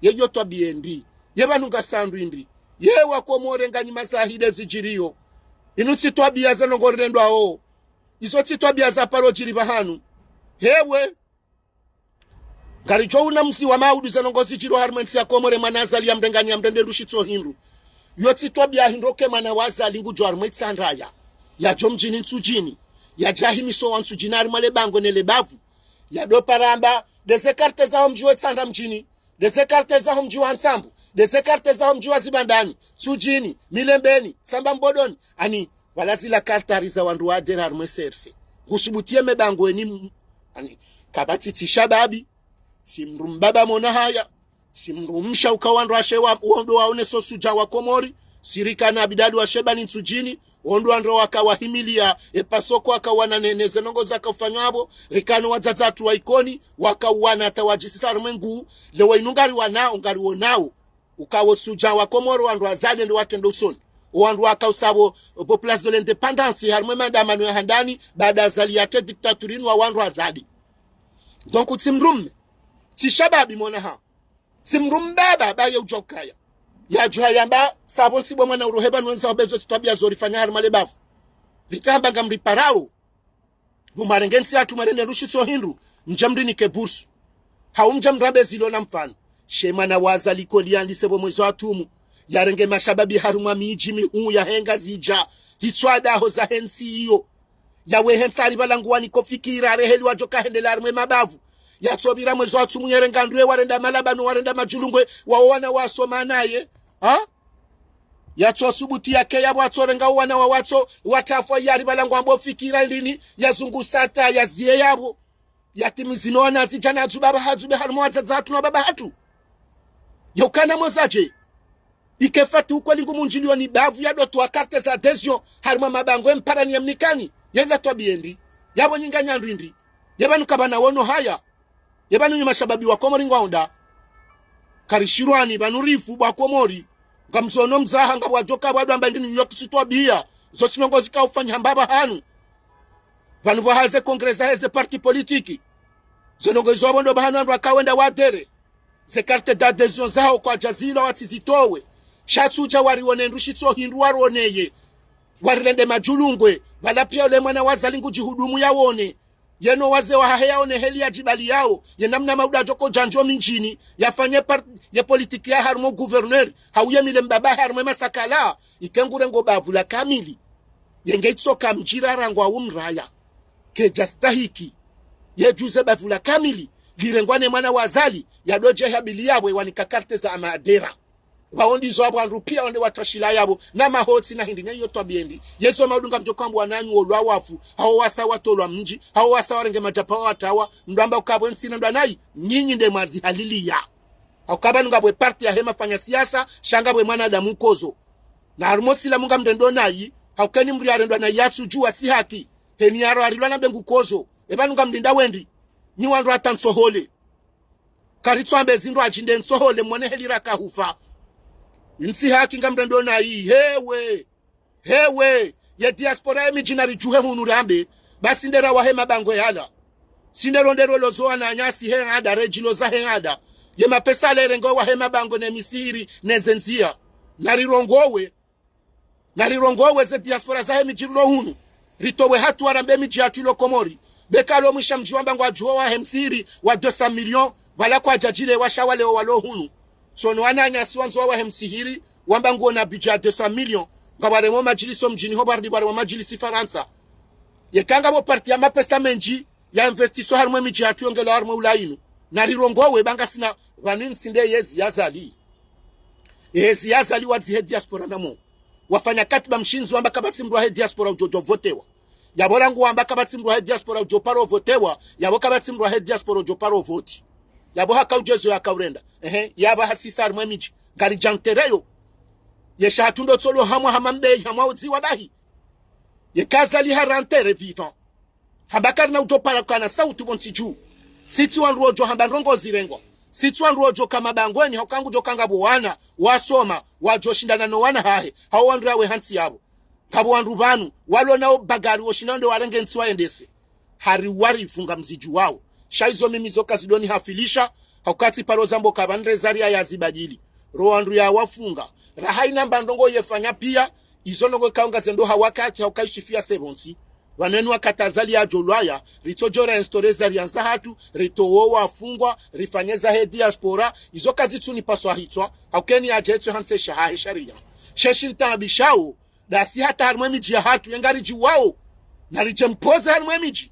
Yeyo twabiya ndri, ye pvanu ngasi wandru hindri, ye wa Komori nganyi mazahide zidjiriyo. Inu tsi twabiya za ndrongo rirendwao. Izo tsi twabiya za paro djiri pvahanu. Hewe, ngaridjo una mzi wa maudu ze ndrongo zidjiro harumwe ntsi ya Komori mwana Azali yamrengani yamrende rushitso hindru. Yo tsi twabiya hindru ke mwana wa Azali ngudjo harumwe Itsandraya. Yadjo mdjini Ntsudjini. Yadja himiso wa Ntsudjini harumwa le bangwe ne le bavu. Yado paramba, ndeze carte zaho mdji we Itsandra mdjini. Ndeze carte zaho mdji wa Ntsambu. Ndeze carte zaho mdji wa Zibandani. Ntsudjini, Milembeni, Samba Mbodoni. Ani, pvala zila carte hari za wandru wa adhérer harumwe C R C. Ngusubuti ye me bangweni m-, ani, kapvatsi tsi shababi, tsi mdru mbaba mona haya, tsi mdru mshe uka wandru washe wa, wondo waone so sudja wa Komori, sirika na Abidali wa Shebani Ntsudjini, wondo wandru waka wahimiliya, e pasoko waka wana ne, ne ze ndrongo zaka ufanywa apvo, rikano wadzadze hatru wa Ikoni, waka wana hata wadjisisa harumwe nguu, lewo inu ngari wanao, ngari wonao. Uka wo sudja wa Komori wandru wa Azali ndo watrende usoni. Wandru waka usa pvo, pvo Place de l'Indépendance, harumwe maandamano ya handani, baada Azali yatre dictature inu wa wandru wa Azali. Donc, tsi mdrume, tsi shababi mona ha. Tsi mdrume baba, baye udjo kaya. Yadjo hayamba, sabo ntsi bo mwana uroheba nwendza obezo tsi twabiya zo rifanya harumwa le bavu. Rikamba ngamriparao. Bo mwarenge ntsi hatru mwarende rushitso hindru, mdje mrinike bursu. Hau mdje mrambe zilo na mfano. She mwana wa Azali ko liyandise pvo mwezi wa tumu. Yarenge mashababi harumwa midji mihuu yahe Ngazidja. Hitswa daho zahe ntsi iyo. Yawe he ntsi hari pvala nguwaniko fikira, reheli wadjo kahendela harumwe mabavu. Yatso pvira mwezi wa tumu yarenga ndruwe warenda malabano, warenda madjulungwe, wawo wana wasoma naye. Ha? Yatso subuti yake yapvo atso renga wana wa watso, watrafwa yari pvala ngwambo fikira lini, yazungusa ta yaziye yapvo. Yatimizi no wanazidjana hadzu baba hadzu be harumwa wadzadze hatru no baba hatru. Yo kana mwezaje. Ike fati ukweli ngumunjilio ni bavu ya doto wa carte za adhésion harumwa mabangwe mparani ya mnikani. Ye latwa biendi. Yapvo nyinga nyandrindri. Ye pvanu kapvana wono haya. Ye pvanu nyi mashababi wa Komori ngwaonda. Karishirwani, pvanu rifu bwa Komori. Ngamzono mzaha ngapvwadjoka pvwadu amba ndini nyo kisutwa bia. Zo tsi ndrongoo zika ufanya hamba pvahanu. Pvanu pvwaha ze congrès zahe ze parti politique. Zo ndrongoo izo wapvo ndo pvahanu wandru waka wenda wadhere. Ze carte d'adhésion zaho kwadjazilwa watsizitowe. Sha tsudja warione ndru shitso hindru waroneye. Warirende madjulungwe. Pvala pia ule mwana wa Azali ngudjihudumu yaone. Yeno wazee wahahe yaone heli yadjibali yao. Ye namna mauda djoko djandjo mindjini. Yafanye par-, ye politique ya harumwa gouverneur. Hauye mile mbaba harumwa masakala. Ike ngurengo bavu la kamili. Yenge itsoka mdjira rangu wa umraya. Kedja stahiki. Ye djuze bavu la kamili. Lirengwa ne mwana wa Azali. Yadodje habili yapvo wanika carte za amadera. Pvao ndizo apvo wandru pia wende watrashila yapvo. Na mahotsi na hindri ne yo twabiendi. Yezo maudu ngamdjoka mbwa nanyu wolwa wafu. Hao wasa watolwa mdji. Hao wasa warenge madjapva watrawa. Mdru amba ukapvo ntsina mdru anayi. Nyinyi nde mwazihaliliya. Hauka pvanu ngapvo parti yahe mafanya siasa, sha ngapvo mwanadamu kozo. Na harumwa silamu ngamrendo nayi, hauka eni mdru yarendwa nayi yatsudjuwa tsi haki. Heni yaro arilwa na bengu kozo. E pvanu ngamlinda wendri. Nyi wandru hata ntsohole. Karitswambe zindru adjinde ntsohole mwone heli raka hufa. Ntsi haki ngamrendo nayi, hewe. Hewe, ye diaspora ye midji naridjuhe hunu rambe, basi ndera wahe mabangwe yala. Sinde rondero lozo wananyasi he ngada, redjilo zahe ngada. Ye mapesa le rengo wahe mabangwe ne misiri, ne ze ndzia. Narirongowe. Narirongowe ze diaspora zahe midji rilo hunu. Ritowe hatru warambe midji yatru ilo Komori. Beka lo mwisha mdji wamba ngwadjuho wahe msiri wa deux cents millions, pvala kwadjadjile washa wale walo hunu. Tsono wananyasi wandzo wawahe msihiri, wamba nguona budget ya deux cents millions, ngapvaremo madjilisi o mdjini ho pvaridi pvaremo madjilisi Farantsa. Yeka ngapvo parti ya mapesa mendji, ya investiso harumwa emidji yatru yongelo harumwa ulainu. Narirongowe ba ngasina pvanu ntsi nde yezi ya Azali. Yezi ya Azali wadzihe diaspora namo. Wafanya katiba mshindzi wamba kapvatsi mdru wahe diaspora udjo djo votewa. Yapvo rangu wamba kapvatsi mdru wahe diaspora udjo paro votewa, yapvo kapvatsi mdru wahe diaspora udjo paro voti. Yapvo haka udjezo yaka urenda. Ehe, yapva hasisa harumwa emidji. Ngaridja ntereyo. Yesha hatru ndo tsolo hamwa hama mbeyi, hamwa udziwa bahi. Yeka Azali hara ntere vivant. Hamba karina udjo para kana sauti pvontsi dju. Sitsi wandru wodjo hamba ndrongoo zirengwa. Sitsi wandru wodjo ka mabangweni hauka ngudjo ka ngapvo wana, wasoma, wadjo shindana no wana hahe, hau wandru yawe hantsi yapvo. Ngapvo wandru pvanu, walo nao bagari wo shinda nde warenge ntsi wayendese. Hari warifunga mzidju wao. Sha izo mimi zo kazidoni hafilisha, hauka tsi paro zambo kapvandre zari ya yazibadili. Ro wandru yawafunga. Raha ina mba ndrongoo yefanya pia, izo ndrongoo kaunga zendo ha wakati hauka iswifia se pvontsi. Pvanu eni wakati Azali yadjo lwaya, ritsodjo réinstaurer zari ya nza hatru, ritowo wafungwa, rifanye zahe diaspora, izo kazitsuni paswa hitswa, hauka eni yadje etswe hantsi shahahe sharia. Sheshi ntaabishao, dasi hata harumwa emidji ya hatru, yengaridjuwao, naridje mpoze harumwa emidji.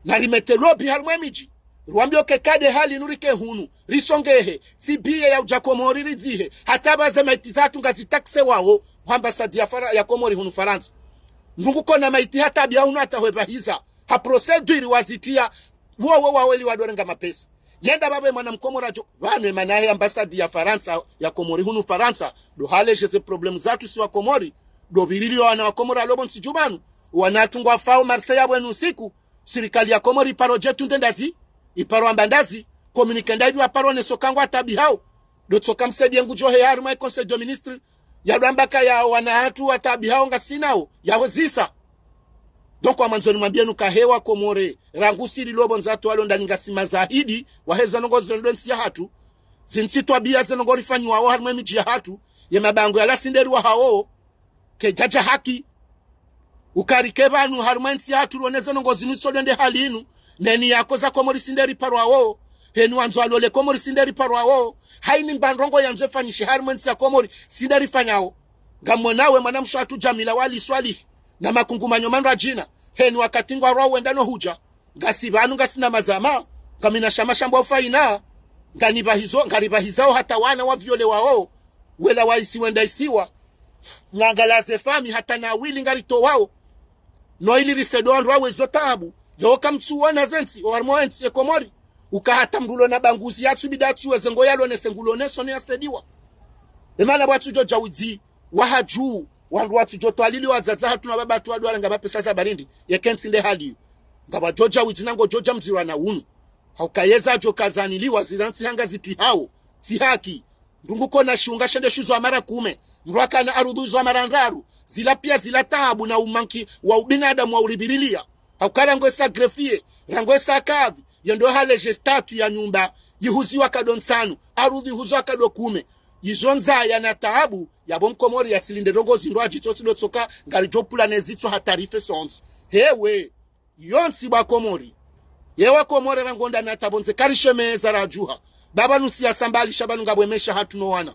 Narimete lobby harumwa emidji. Ruwambiyo ke kade hali nurike hunu. Risongehe. Tsi biye ya udja Komori ridzihe. Hata pvaze maiti zatru ngazi taxe wao. Hwamba sadi ya Fara-, ya Komori hunu Farantsa. Ndrungu kona maiti hata biya hunu hata hwe pvahiza. Ha procédure wazitriya. Wowo waweli wadorenga mapesa. Yenda pvapve mwana mkomori adjo. Pvanu emana he ambassade ya Farantsa, ya Komori hunu Farantsa. Ndo hale je ze problème zatru si wa Komori. Ndo pvirilio wana wa Komori alo pvontsi dju pvanu. Wana hatru ngwafao Marseille ya pvwenu usiku. Sirikali ya Komori iparo dje tu nde ndazi, iparo amba ndazi, communiqué nda ipvi waparo ne soka ngwataabihao. Ndo tsoka msaidiye ngudjo heya harumwa e Conseil de Ministres, yadwamba kaya wana hatru wataabihao ngasinao, yawo zisa. Donc, wamwandzo nimwambiye nuka hewa Komori, rangu siri lobo ndzatru walo ndani ngasi mazahidi, waheza ndrongoo zirendwe ntsi ya hatru, zintsi twabiya ze ndrongoo rifanyiwao harumwa emidji ya hatru, ye mabangwe yala si nde riwahao, kedjadja haki. Uka rike pvanu harumwa entsi ya hatru rone ze ndrongoo zinu tsi ndo nde hali inu. Neni yako za Komori si nde riparwao. Heni wandzo alole Komori si nde riparwao. Haini mba ndrongoo yandzo efanyishe harumwa entsi ya Komori si nde rifanyao. Ngamwonao we mwana mshe hatru Djamila Wali Swalihi. Na makungumanyo mandru adjina. Heni wakati ngwarwao wenda no hudja. Ngasi pvanu ngasina mazama, ngamina shama shambwa ufaina, nganipvahizo, ngaripvahizao hata wana wa violewao, wela wa isiwa wenda isiwa, na ngalaze fami hata na wili ngaritowao, no ili risedo wandru wawe zo taabu, Leo kamtsuona zentsi, oharimwa entsi ye Komori. Uka hata mndru ulo na banguzi yatsubidi yatsuweze ngo yalonese nguloneso ne yasaidiwa. Emana pvwatsudjo djawidzi wahadju, wandru watsudjo twalili wadzadze hatru na baba hatru wadjo warenga mapesa za barindi, yeke ntsi nde hali iyo. Ngapvwadjo djawidzi na ngodjo dja mdziro na unu. Hauka yeza djo kazaniliwa zila ntsi hanga zitihao, tsi haki. Ndrungu kona shiunga shende shuzwa mara kume, mndru akana arudhu uzwa mara ndraru, zila pia zila taabu na umanki wa ubinadamu wa uribirilia. Hauka rangu esa greffier, rangu esa kadhi, yendo haleje statu ya nyumba, yihuziwa nkado ntsanu, arudhu yihuziwa nkado kume. Yizo ndzaya na taabu, yapvo mkomori yatsilinde ndrongo zindru adjitsotsi dotsoka, ngaridjo pvula ne zitswa hatarife sontsi. Hewe, yontsi pvwa Komori. Yewa Komori rangu nda na taabu ndze karishemeza radjuha. Baba nusi ya sambali sha pvanu ngapvo emesha hatru no wana.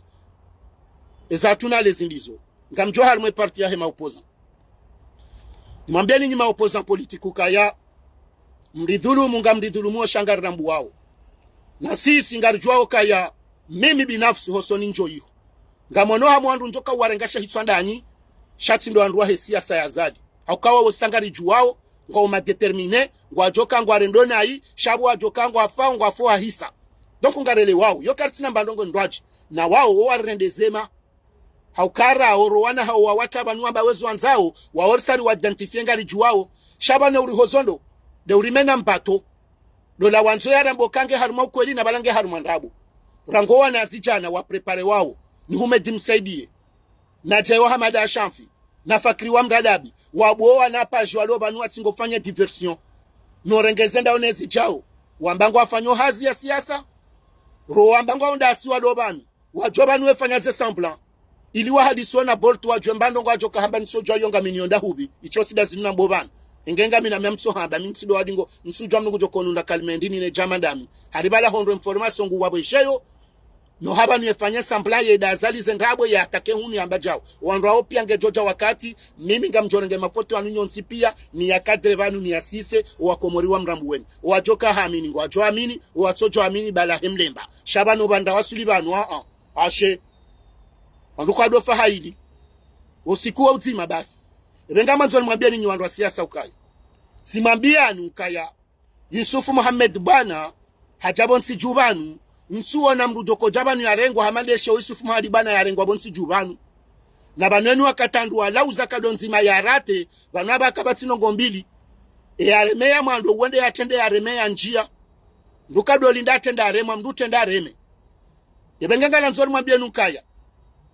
Eza hatru na lezi ndizo. Ngamdjo harimwe parti yahe maopposant. Nimwambieni nyi maopposant politique ukaya, mridhulumu, ngamridhulumu o sha ngarirambuwao. Na sisi ngaridjuwao kaya, mimi binafsi hosoni ndjo iho. Ngamono hamwe wandru ndjoka warenga sha hitswa ndanyi, sha tsi ndo wandru wahe siasa ya Azali. Hauka wawo sa ngaridjuwao, ngwao ma déterminés, ngwadjoka ngwarendo nayi, sha pvo wadjoka ngwafao, ngwafo wahisa. Donc ngarelewao, yo karitsina mba ndrongo ndrwadji, na wawo wo warende zema. Hauka ra oro wana hao wawatra pvanu wamba wezo wandzao, wawo risa riwa identifier ngaridjuwao. Sha pvanu uriho zondo, nde urimena mbato. Ndo la wandzo yarambe uka nge harimwa ukweli na pvala nge harimwa ndrabo. Rangu wana zidjana wa préparer wao, ni Houmed Msaidié, na Djayo Hamada Shamfi, na Fakri wa Mradabi, wabuo wana paji walo pvanu watsi ngofanya diversion. No renge ze ndao ne zidjao, wamba ngwafanyo hazi ya siasa, ro wamba ngwao ndasi walo pvanu. Wadjo pvanu wefanya ze semblant. Ili wahadisi wo na Bolt wadjuwe mba ndrongo wadjoka hamba nitsodjuwa yo ngaminiyo nda hupvi. Itso tsi nda zinu nambo pvanu. Enge ngamina mia mtso hamba, mi ntsindo wadingo, ntsudjuwa mndru ngudjo konu nda kalima ndini ne djama ndami. Hari pvala hondro information ngu wapvwesheyo. No hapvanu yefanya semblant ye nda Azali ze ndrabo ye attaquer hunu yamba djao. Wandru wao pia ngedjo dja wakati, mimi ngamdjo renge mafoto yanu nyontsi pia, ni ya cadre pvanu ni ya sise, owa Komori wamrambuweni. Owadjoka hamini, ngwadjo amini, owatsodjo amini, bala hemlemba. Sha pvanu pvanda wasuli pvanu, a-a. Ashe. Wandru kwado fa haili. Usiku wa udzima bari. Epve ngamandzo nimwambieni nyi wandru wa siasa ukaya, tsimwambiani ukaya, Yusuf Mohamed Bwana, hadja pvo ntsi dju pvanu, ntsuona mndru djoko dja pvanu yarengwa hama ndeshe o Yusuf Mohamed Bwana yarengwa pvo ntsi dju pvanu. Na pvanu enu wakati wandru walauza nkado ndzima ya rate, pvanu amba kapvatsi ndrongo mbili. E yaremeya mwando uwende yatrende yaremeya ndjia. Mndru kado linda atrende aremwa, mndru utrende areme. Yepve ngangandzo nimwambieni ukaya,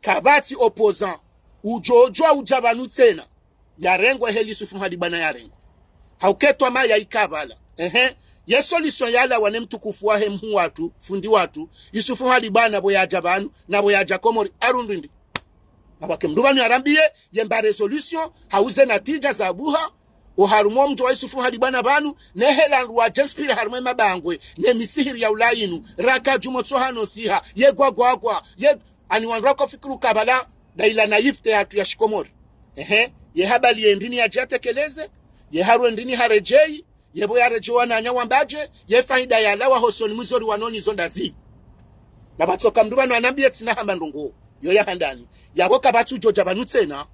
kapvatsi opposant udjodjuwa udja pvanu tsena yarengwa heli Yusuf Mohamed Bwana yarengwa. Hauka e twamaya ika pvala. Ehe. Ye solution yalawa ne mtukufu wahe mhuu watru, fundi watru, Yusuf Mohamed Bwana pvo yadja pvanu, na pvo yadja Komori, arundrindi. Na pvwake mndru pvanu yarambiye, yemba résolution, hauze natija za buha, oharumwa omdjo wa Yusuf Mohamed Bwana pvanu, ne hela ndru wadje nspire harumwa emabangwe, ne misihiri ya ulainu, raka djumwa tsohano siha, ye gwagwagwa, ye, ani wandru wako fikiri ukaya pvala, nda ila naïveté hatru ya shikomori. Ehe, ye habari ye ndrini yadje yatekeleze, ye harwe ndrini haredjeyi, yepvo yaredjeyi wananya wambadje, ye faida yalawa hosoni mwa izo riwanao nizo ndazi. Na pvatsoka mndru pvanu anambiye tsina hamba ndrongo, yo ya handani. Yapvo kapvatsi udjodja pvanu tsena,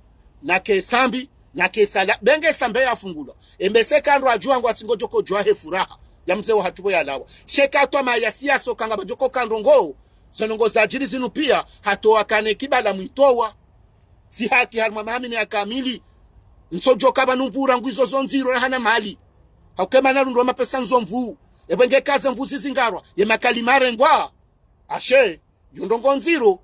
na kesambi, na kesala, pvenge sambe yafungulwa. Embe seka ndro adjuwa ngwatsi ngodjoko djuwa he furaha, ya mze wahatru pvo yalawa. Sheka twamaya siasa uka ngapvadjoko ka ndrongo, zo ndrongo zadjiri zinu pia, hatowa kane kibala mwitowa. Tsi haki harumwa mahamini ya kamili. Ntsodjoka pvanu mvura ngwizo zo ndziro rahana mali. Hauka emana rundro mapesa nzo mvuu. Epvenge kaze mvuu zizingarwa, ye makalima arengwa. Ashe, yo ndrongo ndziro.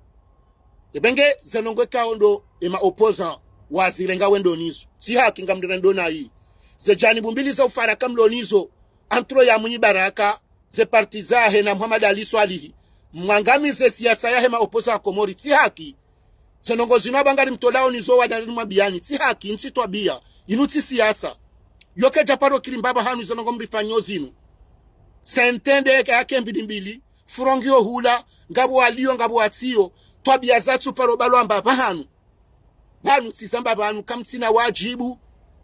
Epvenge ze ndrongo ikao ndo ema opposant wazirenga wendo nizo. Tsi haki ngamdire ndo nayi. Ze janibu mbili za ufaraka mlo nizo, entre ya Mwinyi Baraka, ze parti zahe na Mohamed Ali Soilihi. Mwangamize siasa yahe ma opposant wa Komori, tsi haki. Ze ndrongo zinu amba ngarimtolao nizo wadalili mwambiani, tsi haki, ntsi twabia, inu tsi siasa. Yo kedja paro kiri mbapvi hanu ze ndrongo mrifanyo zinu. Sentende yake yake mbili mbili, furongi yo hula, ngapvo walio, ngapvo watsio, twabia zatsu paro balwa mbapvi hanu. Pvanu tsi zamba pvanu kamtsina wadjibu,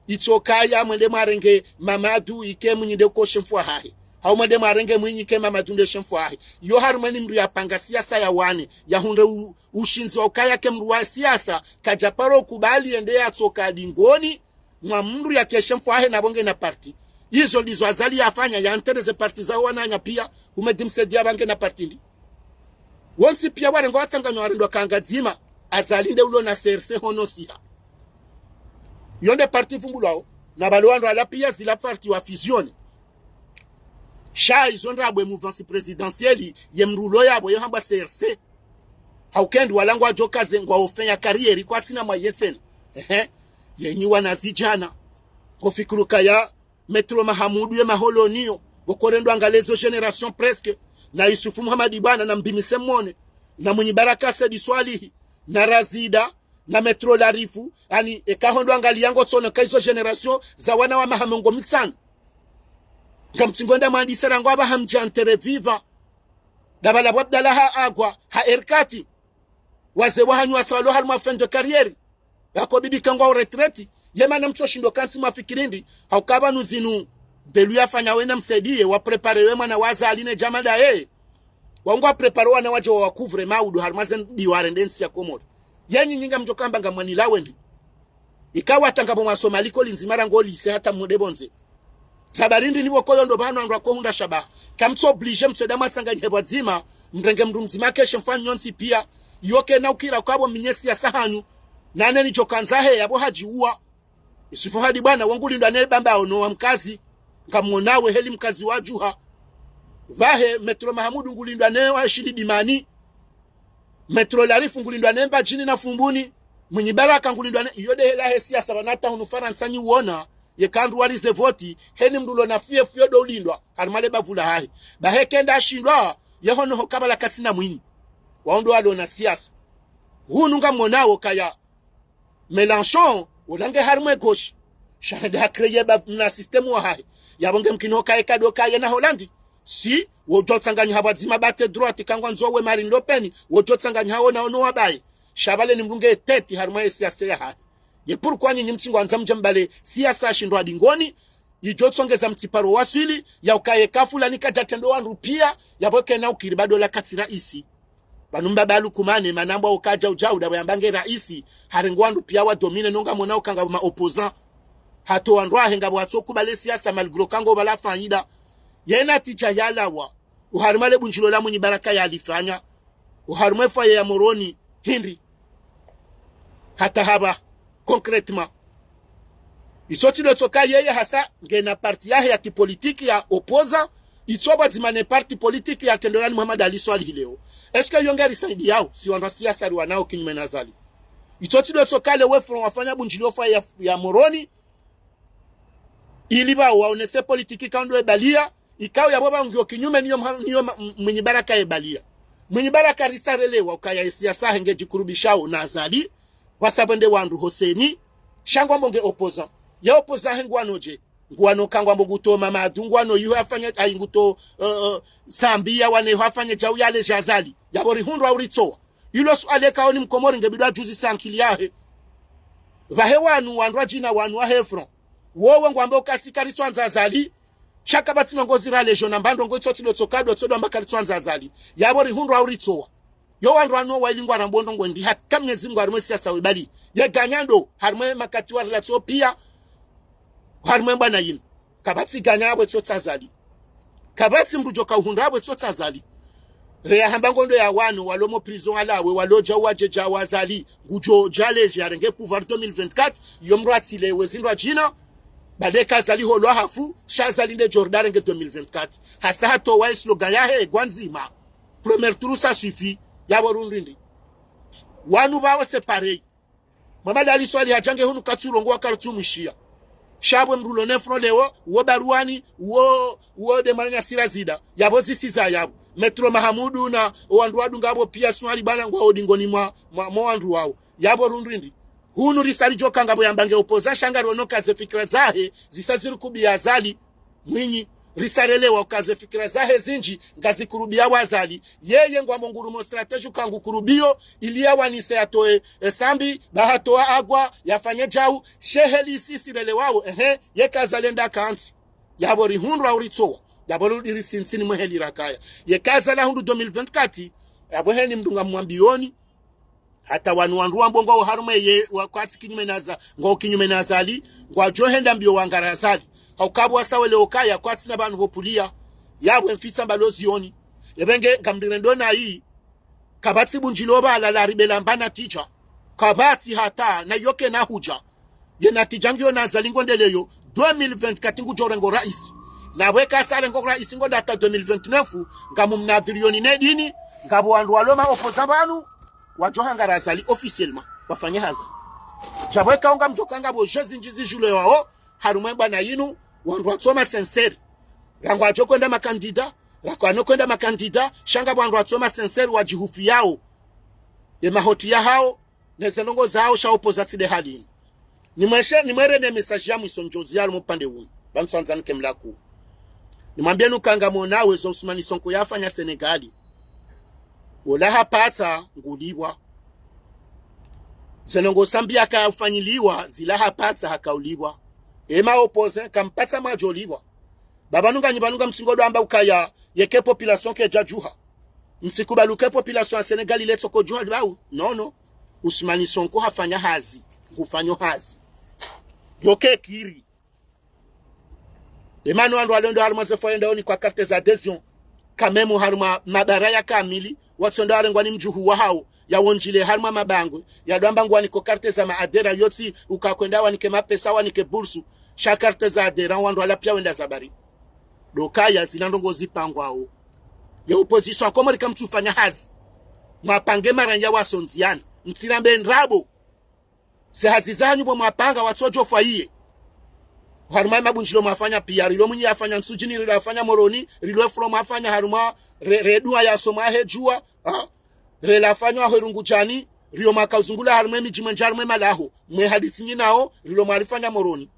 itsokaya mwende mwarenge Mamadu ike Mwinyi nde ko shefu wahahe. Hau mwende mwarenge Mwinyi ike Mamadu nde shefu wahahe. Yo harumwa eni mndru yapanga siasa ya wane, yahundre u-, ushindzi wa ukaya ke mndru wa siasa, kadja paro kubali yende yatsoka dingoni, mwa mndru yake shefu wahahe na pvo nge na parti. Izo ndizo Azali yafanya, ya enterrer ze parti zaho wananya pia, Houmed Msaidie apvange na parti ndi. Wontsi pia warengwa watsanganywa warendwa kanga dzima, Azali nde ulo na C R C hono siha. Yo nde parti pvumbulwao, na pvalo wandru wala pia zila parti wa fusionner. Sha izo ndrabo ye mouvance présidentielle, ye mrulo yapvo yo hambwa C R C. Hauka ndi wala ngwadjo kaze ngwao fanya carrière kwatsina mwaye tsena. Ehe. Yenyi wanazidjana. Ngofikiri ukaya Maître Mahamoudou ye maholoni yo, pvoko rendwa ngalezo génération presque, na Youssouf Mhamadi Bwana na Mbi Mise Mone, na Mwinyi Baraka Said Soilihi, na Razida, na Maître Larifou, ani eka hondwa ngaliya ngotsono ka izo génération za wana wa maha mengo mitsanu. Ngamtsingo nda mwandisa rangu apvaha mdja enterrer viva. Ndapvala pvo Abdallah ha Agwa, ha R quatre. Wazee wahanyu wasa walo harumwa fin de carrière. Yako bidi kangwa au retraite. Ye mana mtsoshindo kantsi mwafikiri ndi. Hauka pvanu zinu. Ndelu yafanya wena Msaidie, wa préparer we mwana wa Azali ne djama daye. Wangwa préparer wana wadje wa couvrir maudu harumwa ze ndiware nde ntsi ya Komori. Yenyi nyi ngamdjo kamba ngamwanilawe ndi. Ika wata ngapvo mwaso malikoli ndzima rangu lycée hata mude pvondze. Sababu ndi ni pvoko yo ndo pvanu wandru wako hundra shabaha. Kamtso obligé mtsoda mwatsanganyihe pvwadzima, mrenge mndru mdzima keshe mfanye nyontsi pia. Yo kena ukiri ukapvo mnye siasa hanyu. Nane nidjo kandza he yapvo hadjiuwa. Youssouf Mhamadi Bwana wo ngulindwa ne Bamba ono wa Mkazi. Ngamwonawe heli mkazi wa djuha. Pvahe Maître Mahamoudou ngulindwa ne wa Shili Dimani. Maître Larifou ngulindwa ne Mbadjini na Fumbuni. Mwinyi Baraka ngulindwa ne, iyo nde hela he siasa pvanu hata hunu Farantsa nyi wona, yeka wandru walize voti, heni mndru ulo na fief yo ndo ulindwa, harumwa le bavu lahahe. Pvahe kenda ashindwa, ye hono ho kabala katsina mwinyi. Wao ndo walo na siasa. Hunu ngamwonao kaya, Mélenchon, ulange harumwa gauche. Sha hende ha créer ba na système wahahe. Yapvo nge mkini ho kaye kado kaye na Hollande. Si, wodjo tsanganyiha pvwadzima pvate droite kangwandzo we Marine Le Pen, wodjo tsanganyiha wona ono wabaye. Sha pvale ni mndru nge tête harumwa ye siasa yahahe. Ye pourquoi nyinyi mtsingwandza mdje mbale siasa shindwa dingoni, idjo tsongeza mtsiparo wa swili, ya ukaye ka fulani kadja trendo wandru pia, yapvo kena ukiri bado la katsi raisi. Pvanu mbaba Lukumane, mana mbwa ukadja udja uda pvo yamba nge raisi, harenge wandru pia wa dominer no ngamwona uka ngapvo ma opposants. Hata wandru wahe ngapvo watso kubali siasa malgré uka ngo pvala faida. Yena tija yalawa, oharumwa le bundjilio la Mwinyi Baraka yalifanya, oharumwa e foyer ya Moroni, hindri. Hata hapva, concrètement. Itso tsi ndo tsoka yeye hasa, ngena parti yahe ya kipolitiki ya opposant, itso pvwadzima ne parti politique ya Tendelani Mohamed Ali Soilihi leo. Est-ce que yo nge risaidiyao, si wandru wa siasa riwanao kinyume na Azali? Itso tsi ndo tsoka le we Front wafanya bundjilio foyer ya, ya Moroni, ili pvao waonese politique ka ndo ebalia, ikao yapvo pvao ngiyo kinyume niyo mha-, niyo ma-, m-, Mwinyi Baraka ebalia. Mwinyi Baraka risarelewa ukaya ye siasa yahe nge djikurubishao na Azali, pvasa pvende wandru hoseni, sha ngwambo nge opposant. Ye opposant he ngwano dje, ngwano ka ngwambo nguto Mamadu, ngwano iho afanye, ayi nguto, eh, eh, Sambi ya wane iho afanye djau yale dja Azali. Yapvo rihundrwa uritsowa. Ilo suala eka oni Mkomori nge bidi adjuzise ankili yahe. Pvahe wanu, wandru wa djina wanu wahe Front. Wowe ngwambe uka si karitswandza Azali. Sha kapvatsi ndrongoo zirale djo na mba ndrongoo itso tsi ndo tsoka ndo tso ndo amba karitswandza Azali. Yapvo rihundrwa uritsowa. Yo wandru wanu waili ngwarambo ndrongoo ndi haka Mnyezi Mngu harumwa e siasa webali. Ye ganya ndo, harumwa e makati wa relation pia, harumwa e mbwana yinu. Kapvatsi ganya apvo itso tsi Azali. Kapvatsi mndru djoka uhundra apvo itso tsi Azali. Reya hamba ngondo ya wanu, walo mo prison walawe, walo djau wadje djau Azali, ngudjo dja ledje yarenge pouvoir deux mille vingt-quatre, yo mndru atsilewe zindru wa djina, bade ka Azali holwa hafu, sha Azali nde djo ridja renge deux mille vingt-quatre. Hasa hatowa e slogan yahe gwandzima. Premier tour ça suffit, yapvo rundrindi. Wanu pvawo c'est pareil. Mohamed Ali Soilihi hadja nge hunu katsurongowa karitsumwishiya. Sha pvwe mndru ulo ne Front leo, uwo Baruani, uwo, uwo nde mwananyasi Razida. Yapvo zisiza yapvo. Maître Mahamoudou na owandru wadunga apvo pia Soilihi bwana ngwao dingoni mwa, mwa, mwa wandru wao. Yapvo rundrindi. Hunu risa ridjoka ngapvo yamba nge opposant sha ngariwono ka ze fikira zahe, zisa zirikubiya Azali. Mwinyi, risarelewa uka ze fikira zahe zindji ngazikurubiyao Azali. Yeye ngwambo ngurumo stratégie uka ngukurubiyo, ili yawanise yatowe, e, Sambi, ba hatowa Agwa, yafanye djau, sha heli sisi relewao, ehe, yeka Azali nda kantsi. Yapvo rihundrwa uritsowa, yapvo rudi risi ntsini mwe heli rakaya. Yeka Azali ahundru deux mille vingt-quatre, yapvo heni mndru ngamwambiyoni, hata wanu wandru wambo ngwao harumwa ye, wa kwatsi kinyume na Aza-, ngwao kinyume na Azali, ngwadjo henda mbiyo wangara Azali. Hauka pvwasa wele okaya kwatsina pvanu pvo pvulia, yapvo emfitsa mbalo zioni. Epvenge ngamrirendo nayi, kapvatsi bundjilo pvala la ribela mba natija. Kapvatsi hata na yoke na huja. Ye natija ngiyo na Azali ngondeleyo, deux mille vingt-quatre ngudjo rengo rais. Na pvwe kasa rengo rais ngonda hata deux mille vingt-neuf, ngamumnadhiriyoni ne dini, ngapvo wandru walo ma opposant pvanu, wadjo hangara Azali officiellement, wafanye hazi. Djapvo eka unga mdjo kanga pvo jezi ndjizi djulewao, harumwa embwana yinu, wandru watsoma sincère. Rangu wadjo kwenda makandida, rangu wano kwenda makandida, sha ngapvo wandru watsoma sincère wadjihufiyao. Ye mahoti yahao, neze ndrongo zahao sha opposant tsi nde hali yinu. Nimweshe, nimwere ne message ya mwiso ndjozi yalo mupande unu. Pvanu tsandza nike mlaku. Nimwambiyeni uka ngamwonawo ezo Ousmane Sonko yafanya Senegali. Wola hapatsa ngulipvwa. Ze ndrongo Sambi yakafanyiliwa, zila hapatsa hakaulipvwa. Ema opposant, kampatsa mwadjolipvwa. Ba pvanu nganyi pvanu ngamtsingo dwamba ukaya, yeke population kedja djuha. Mtsikubali uke population ya Senegali letso ko djuha dibau. Non, non. Ousmane Sonko hafanya hazi. Ngufanyo hazi. Yoke kiri. Emana wandru walo ndo harumwa ze foyer ndo wanikwa carte za adhésion. Quand même harumwa mabara ya kamili, watso ndo warengwa ni mdjuhu wahao, yawondjile harumwa mabangwe, yadwamba ngwaniko carte za ma adhérents yotsi, uka kwenda wanike mapesa, wanike bursu, sha carte za adhérents wandru wala piya wenda zabari. Ndo ukaya zila ndrongo zipangwao. Ye opposition ya Komori kamtsufanya hazi. Mwapange maranya wasondziana. Mtsirambe ndrabo. Ze hazi zanyu pvo mwapanga watsodjo fwa iye. Harumwa emabundjilo mwafanya piya, rilo Mwinyi yafanya Ntsudjini, rilo yafanya Moroni, rilo efuro mwafanya harumwa re-, redua yasomwa he djuwa, ha? Rela fanywa he Rungudjani, rio mwakauzungula harumwa emidji mwendji harumwa emalaho, mwe hadisi nyinao, rilo mwalifanya Moroni.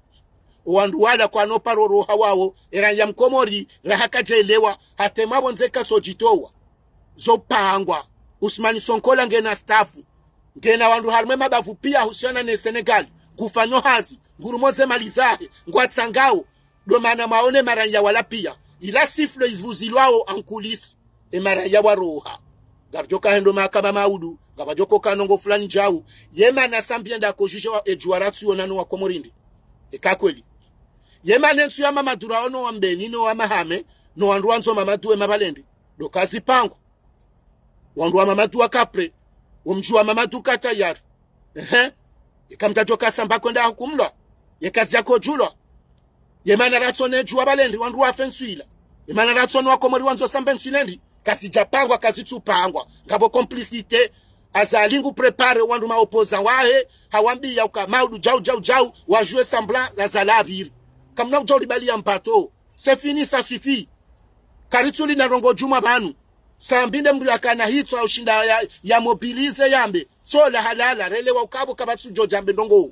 Owandru wala kwano paro roha wawo, eranya mkomori, raha kadjaelewa, hata emapvondze katsodjitowa. Zo pangwa. Ousmane Sonko la ngena staff. Ngena wandru harumwa emabavu piya husiana ne Senegali. Ngufanyo hazi. Ngurumo ze mali zahe. Ngwatsangao. Ndo mana mwaone maranya wala piya. Ila sifflet izivuzilwao en coulisses. Emaranya waroha. Ngapvadjoka hendo mahakama maudu. Ngapvadjoko ka ndrongo fulani djau. Yemana Sambi yenda ko juge wa edjuwa ratsu yonano wa Komori ndi. Eka kweli. Yemana entsu ya Mamadou raono wa Mbeni no wa Mahame. No wandru wandzo Mamadou we mapvalendi. Ndo kazi pangwa. Wandru wa Mamadou waka prêt. Womdji wa Mamadou uka tayari. Ehe. Yeka mtadjoka Sambi kwenda hukumlwa. Yeka zidjako djulwa. Yemana ratsono edjuwa pvalendi wandru wafe entsu ila. Yemana ratsono wakomori wandzo Sambi entsu ilendi. Kazidjapangwa, kazitsupangwa. Ngapvo complicité. Azali ngu préparer wandru ma opposants wahe. Hawambiya uka maudu djau, djau, djau. Wa jouer semblant, Azali apviri. Kamna udjo ribaliya mbato. C'est fini, ça suffit. Karitsuli na ndrongo djumwa pvanu. Sambi nde mndru yakana hitswa ushinda ya, ya mobiliser yambe. Tsola halala, relewa uka pvo kapvatsu djo djambe ndrongo.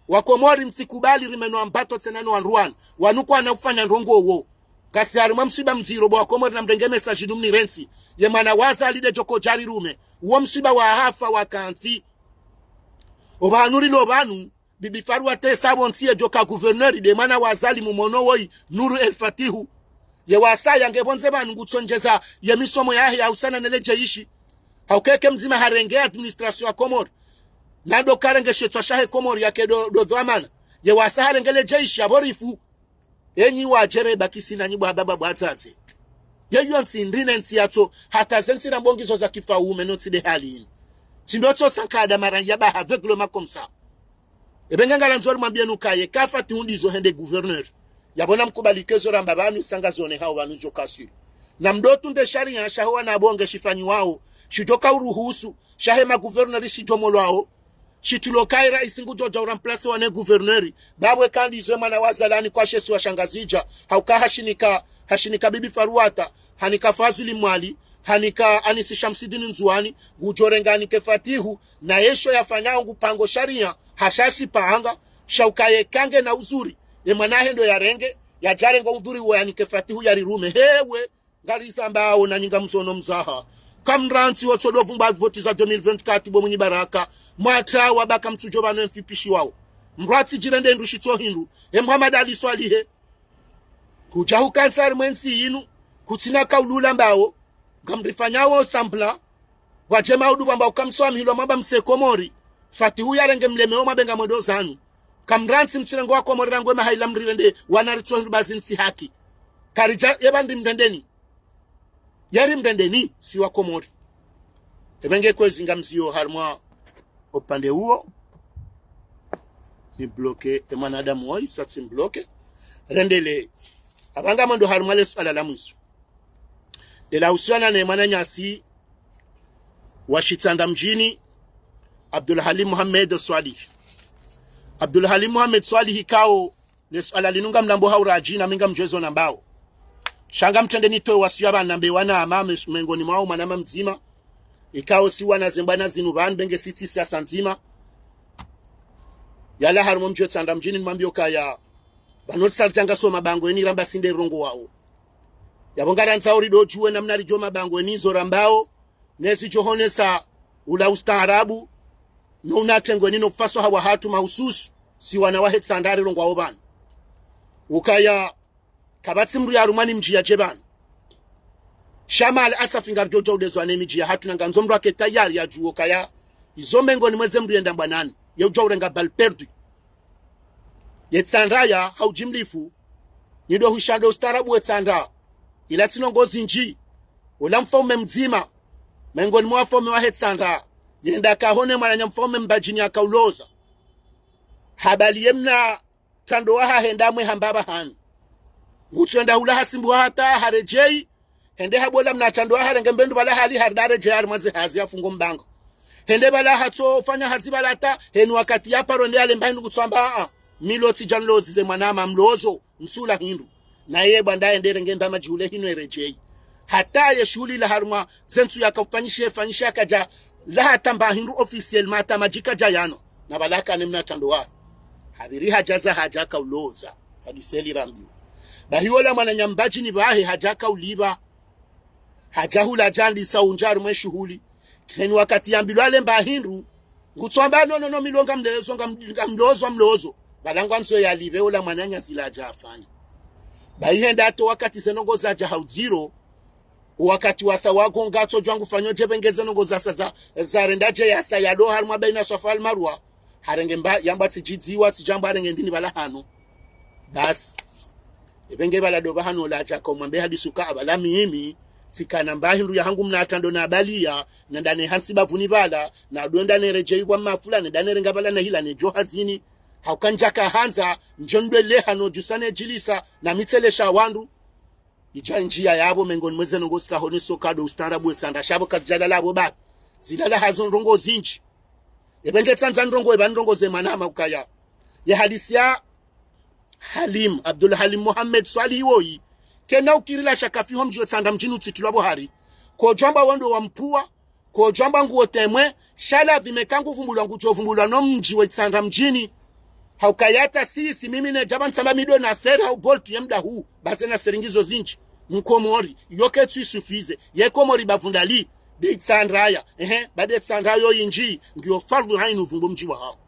Wakomori mtsikubali rimenwa mbato tsena no wandru wanu. Wanu kwana ufanya ndrongo wo. Kasi harumwa msiba mdziro bo wakomori namrenge message dumni rentsi. Yemana wa Azali nde djoko djari rume. Uwo msiba wa hafa wa kantsi. Opvanu rilo pvanu. Bibi Faruata esa pvontsi yedjoka gouverneur nde mwana wa Azali mumono woyi Nour El Fatihu. Ye wasaya nge pvondze pvanu ngutsondjeza ye misomo yahe ya usana nele djeyishi. Hauka eke mdzima harenge administration ya Komori. Na ndo karenge shetswa shahe Komori yake ndo, ndo dhwamana. Ye wasa harenge le djeyishi ya pvo rifu. Enyi wadjere bakisi nanyi bwababa bwadzadze. Yeyo ntsi ndine ntsi yatso, hata ze ntsi na mbongizo za kifaume no ntsi nde hali ini. Tsi ndo tso sankada maranya ba aveuglement comme ça. Epvenge ngalandzo rimwambiyeni uka yeka Fatihu ndizo hende gouverneur. Yapvo namkubali kezo ramba pvanu sanga zone hao pvanu djoka sûr. Na mdo tunde shariya shaho wana bonge shifanyiwao. Shidjoka uruhusu. Shahe ma gouverneur shidjomolwao. Shitilo kayi raisi ngudjo dja uremplacer wa ne gouverneur. Ba pvwe ka ndizo emwana wa Azali hanikwa she isiwa sha Ngazidja. Hauka hashinika, hashinika Bibi Faruata. Hanika Fazuli Mwali. Hanika Anisi Shamsidini Ndzuwani. Ngudjo renga hanike Fatihu. Na yesho yafanyao ngupango shariya. Hashashi panga. Sha uka yeka ngena uzuri. Emwana hahe ndo yarenge. Yadjarenga uzuri wo yanike Fatihu yarirume. Hewe. Ngarizambao nanyi ngamzono mzaha. Kamrantsi wotsodo vumba voti za deux mille vingt-quatre bo Mwinyi Baraka. Mwatra wabaka mtsudjo pvanu emfipishi wao. Mrwatsi djirende ndru shitso hindru. E Muhammad Ali Swalihe. Kudja huka ntsi harimwa entsi yinu. Kutsina kaulula mbao. Ngamrifanyao semblant. Wadje maudu wamba uka mswamihilwa mwamba mse Komori. Fatihu yarenge mleme wo mwabenga mwendo zanu. Kamrantsi mtsirengo wa Komori rangu emaha ila mrirende wana ritso hindru bazi ntsi haki. Karidja, yeba ndi mrendeni. Yeri mrendeni, si wa Komori. Ebe nge kwezi ngamziyo harumwa upande uwo. Ni bloke, e mwanadamu woyi, satsi mbloke. Rendele. Apvanga mwendo harumwa le suala la mwiso. Lela usiana ne mwananyasi wa Shitsandra mdjini, Abdulhalim Mohamed Swalihi. Abdulhalim Mohamed Swalihi ikao, le suala linu ngamlambo ha uradji na mi ngamdjwezo nambao. Sha ngamtrende nitowe wasiya pvanu nambe wana ama mes-, mengoni mwawo mwanama mdzima. Ikao si wana zembwana zinu pvanu ebe nge sitsi siasa ndzima. Yalawa harumwa mdji we Tsandra mdjini nimwambiyo kaya. Pvanu tsi saridja ngaso mabangweni ramba sinde rongowawo. Yapvo ngarandzao ridodjuwe namna ridjo mabangweni zo rambao, nezi djo honesa ula ustaarabu, no unatrengweni no ufaswaha wahatru mahususu, si wana wahe Tsandra rirongwawo pvanu. Ukaya, kapvatsi mndru yarumwa ni mdji yadje pvanu. Sha mal asafi ngaridjo djau dezwa ne midji yahatru na ngandzo mndru ake tayari yadjuwo kaya. Izo mengoni mweze mndru yenda mbwanani, ye udjau renga balle perdue. Ye Tsandra ya, ha udjimlifu, nido hwishando ustaarabu we Tsandra. Ila tsi ndrongo zindji, ula mfaume mdzima, mengoni mwa wafaume wahe Tsandra, yenda kahone mwananya mfaume Mbadjini yakauloza. Habali ye mna trando waha henda mwe hamba pvahanu. Ngutsu yenda hula hasimbuha hata haredjeyi, hende habola mna trando waha harenge mbendru pvala hali harda haredjeyi harumwa ze hazi yafungo mbango. Hende pvala hatso fanya hazi pvala hata, heni wakati ya paro nde yalemba hindru ngutsu amba, aa, mi lo tsidja nlozi ze mwanama mlozo, ntsula hindru. Na ye bwanda hende renge ndama djihule hinu eredjeyi. Hata ye shuhuli la harumwa ze ntsu yakaufanyishe, fanyishe yakadja, la hata mba hindru officiel mata madji kadja yano. Na pvala kane mna trando waha. Habiri hadja za hadja kauloza. Hadiseli rambiwa. Bahi wola mwananya Mbadjini pvahe hadja kaulipva. Hadja hula hadja ndisa undja harumwa ye shuhuli. Keni wakati yambilwa alemba hindru. Ngutsu amba no, no, no, mi lo ngamlezo, ngam-, ngamlozo, mlozo. Pvala ngwandzo yalipve ula mwananya zila hadja hafanya. Bahi henda hata wakati ze ndrongo zadja ha udziro. Wakati wasa wagonga tso djwa ngufanyo dje pvenge ze ndrongo zasa za, za renda dje yasa yalo harumwa baina Swafa al Marwa. Harenge mba, yamba tsidjidziwa, tsidjamba harenge ndini pvala hanu. Basi. Ebe nge pvala do pvahanu ola hadja kaumwambe hadisi uka apvala mimi, tsikana mba hindru yahangu mna trando na abaliya, na ndane hantsi bapvuni pvala, na dwenda neredjeyi pvwa mafula, ne ndane renga pvala na hila nedjo hazini. Hauka ndjaka handza, ndjo ndwele hano djusa nedjilisa, na mitselesha wandru. Idja ndjiya yapvo mengoni mweze ndrongo zika honeso kado ustaarabu we Tsandra sha pvo kazidjalala pvo pvapvi. Zilala hazo ndrongo zindji. Ebe nge tsandza ndrongo eba ndrongo ze mwanama ukaya. Ye hadisi ya Halim, Abdulhalim Mohamed Swalihi woyi. Kena ukiri la shaka fiho mdji we Tsandra mdjini utsitrilwa pvo hari. Kodjwamba wendo wa mpvuwa, kodjwamba nguwo temwe, sha la pvime ka nguvumbulwa ngudjo vumbulwa no mdji we Tsandra mdjini. Hauka yata sisi, mimi nedja pvanu tsamba mi do Nasser hau Bolt ye mda hu, baze Nasser ngizo zindji. Mkomori, yo ketsu isufize, ye Komori bapvundali, de Tsandra ya, ehe, ba de Tsandra yo indji, ngiyo fardhu ainu vumbu mdji wahaho.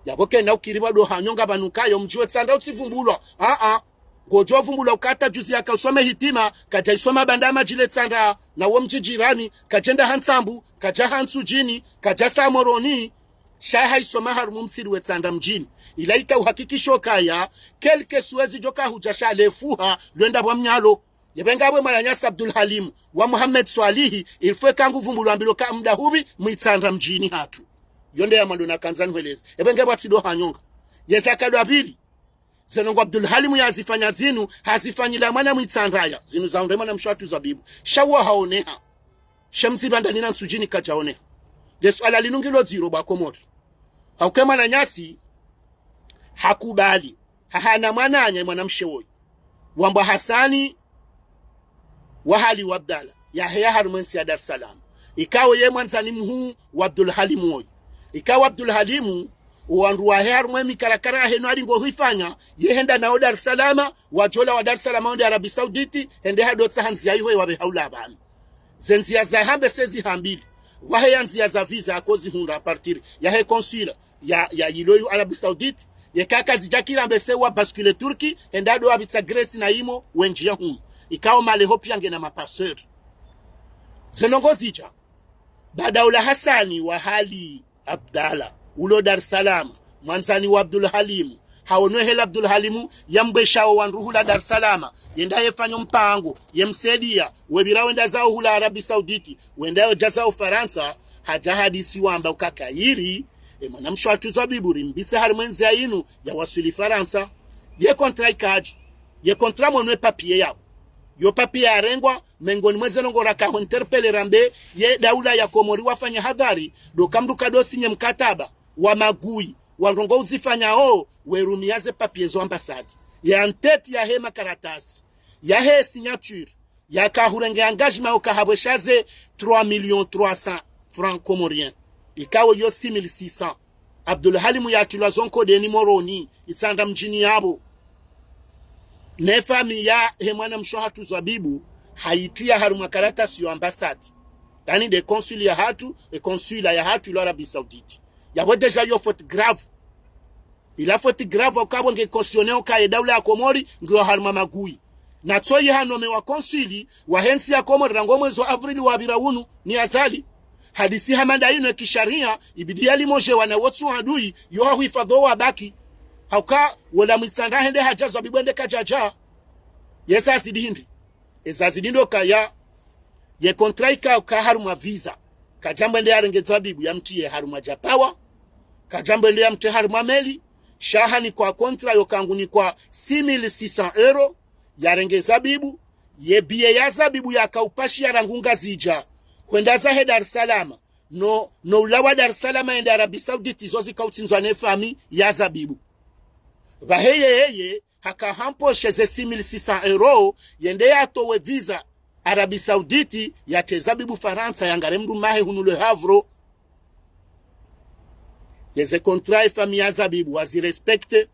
Yapvo kena ukiri pvwa do hanyonga pvanu kayo mdji we Tsandra utsivumbulwa, aa, ngodjo vumbulwa uka hata juzi yakausome hitima, kadja isoma banda madji le Tsandra, na wo mdji jirani, kadjenda ha Ntsambu, kadja ha Ntsudjini, kadja sa Moroni, sha haisoma harumwa msiri we Tsandra mdjini. Ila ika uhakikisho kaya, quelque soit zidjo kahudja sha lefuha, lwenda pvwa mnyalo. Yebe ngapvo mwananyasi Abdulhalim, wa Mohamed Swalihi, ilfwe ka nguvumbulwa mbilo ka mda hupvi, mwi Tsandra mdjini hatru. Yo nde ya mwando nakandza nihweleze. Ebe ngapvo atsido hanyonga. Yeza kado apvili. Ze ndrongo Abdulhalimu yazifanya zinu, hazifanyila mwana mwi Tsandra ya. Zinu za undre mwana mshe watru Zabibu. Sha wo haoneha. She mzi pvandani na Ntsudjini kadjaoneha. Le suala linu ngilo dziro pvwa Komori. Hauka mwananyasi, hakubali. Hahana mwananya mwanamshe woyi. Wambwa Hasani, wa Hali wa Abdala, yaheya harumwa entsi ya Dar es Salaam. Ikao ye mwandzani muhuu wa Abdulhalimu woyi. Ikao Abdulhalimu, owandru wahe harumwa emikarakara yahe no alingo huifanya, ye henda nao Dar es Salaam, wadjola wa Dar es Salaam wende Arabie Saoudite, hende hadotsa ha ndziya iho ye wapve haula pvanu. Ze ndziya za hambe se zi hambili. Waheya ndziya za visa ako zihundra à partir yahe consul ya, ya yilo yu Arabie Saoudite, yeka kazidjakira mbe se wa bascule Turquie, henda do apvitsa Grèce na imo, wendjiya hunu. Ikao maleho piya ngena ma passeur. Ze ndrongo zidja, baada ula Hasani wa Hali Abdala, ulo Dar es Salaam, mwandzani wa Abdul Halimu, haonwe hela Abdul Halimu yambweshao wandru hula Dar es Salaam, yenda yefanya mpango, yemsaidia, wepvira wenda zao hula Arabie Saoudite, wenda yodja zao Farantsa, hadja hadisi wamba uka kayiri, e mwanamshe hatru Zabibu rimbitse harimwa endzia inu yawaswili Farantsa. Ye contrat ikadji, ye contrat mwonwe papier yawo. Yo papier yarengwa, mengoni mwa eze ndrongoo raka ho interpeller rambe, ye daula ya Komori wafanye hadhari, ndo ka mndru kado sinye mkataba wa magui, wa ndrongoo uzifanyao, werumia ze papier zo ambassade. Ye en-tête yahe makaratasi, yahe signature, yaka hurenge engagement uka hapvwesha ze trois millions trois cents francs comoriens. Ikao yo six mille six cents. Abdul Halimu yatrilwa zo nkodeni Moroni, Itsandra mdjini yapvo. Ne famille yahe mwanamshe hatru Zabibu, hayitria harumwa karatasi yo ambassade. Yaani nde consul yahatru, e consulat yahatru ilo Arabie Saoudite. Yapvo déjà yo faute grave. Ila faute grave uka pvo nge cautionné uka ye daula ya Komori ngiyo harumwa magui. Na tsoyi ha nommé wa consul wahe ntsi ya Komori rangu mwezi wa avril wapvira unu ni Azali. Hadisi hama nda inu ye kisharia, ibidi yalimodjewa na wotsu adui, yo hahwifadho wabaki. Hauka, wola Mwitsandra hende hadja Zabibu ende kadjadja. Ye zazidi hindri. Eza zidi ndo kaya, ye contrat ika uka harumwa visa. Kadjambo ende yarenge Zabibu yamtriye harumwa djapawa. Kadjambo ende yamtriye harumwa meli. Sha hanikwa contrat yo kangunikwa six mille six cents euros. Yarenge Zabibu. Ye billet ya Zabibu yaka upashiya rangu Ngazidja hwenda zahe Dar es Salaam, no, no ulawa Dar es Salaam yende Arabie Saoudite, zo zika utsindzwa ne famille ya Zabibu. Pvahe yeye, haka hamposhe ze six mille six cents euros, yende yatowe visa Arabie Saoudite, yatrie Zabibu Farantsa, yangare mdrume wahe hunu Le Havre. Yeze contrat e famille ya Zabibu wazi respecté,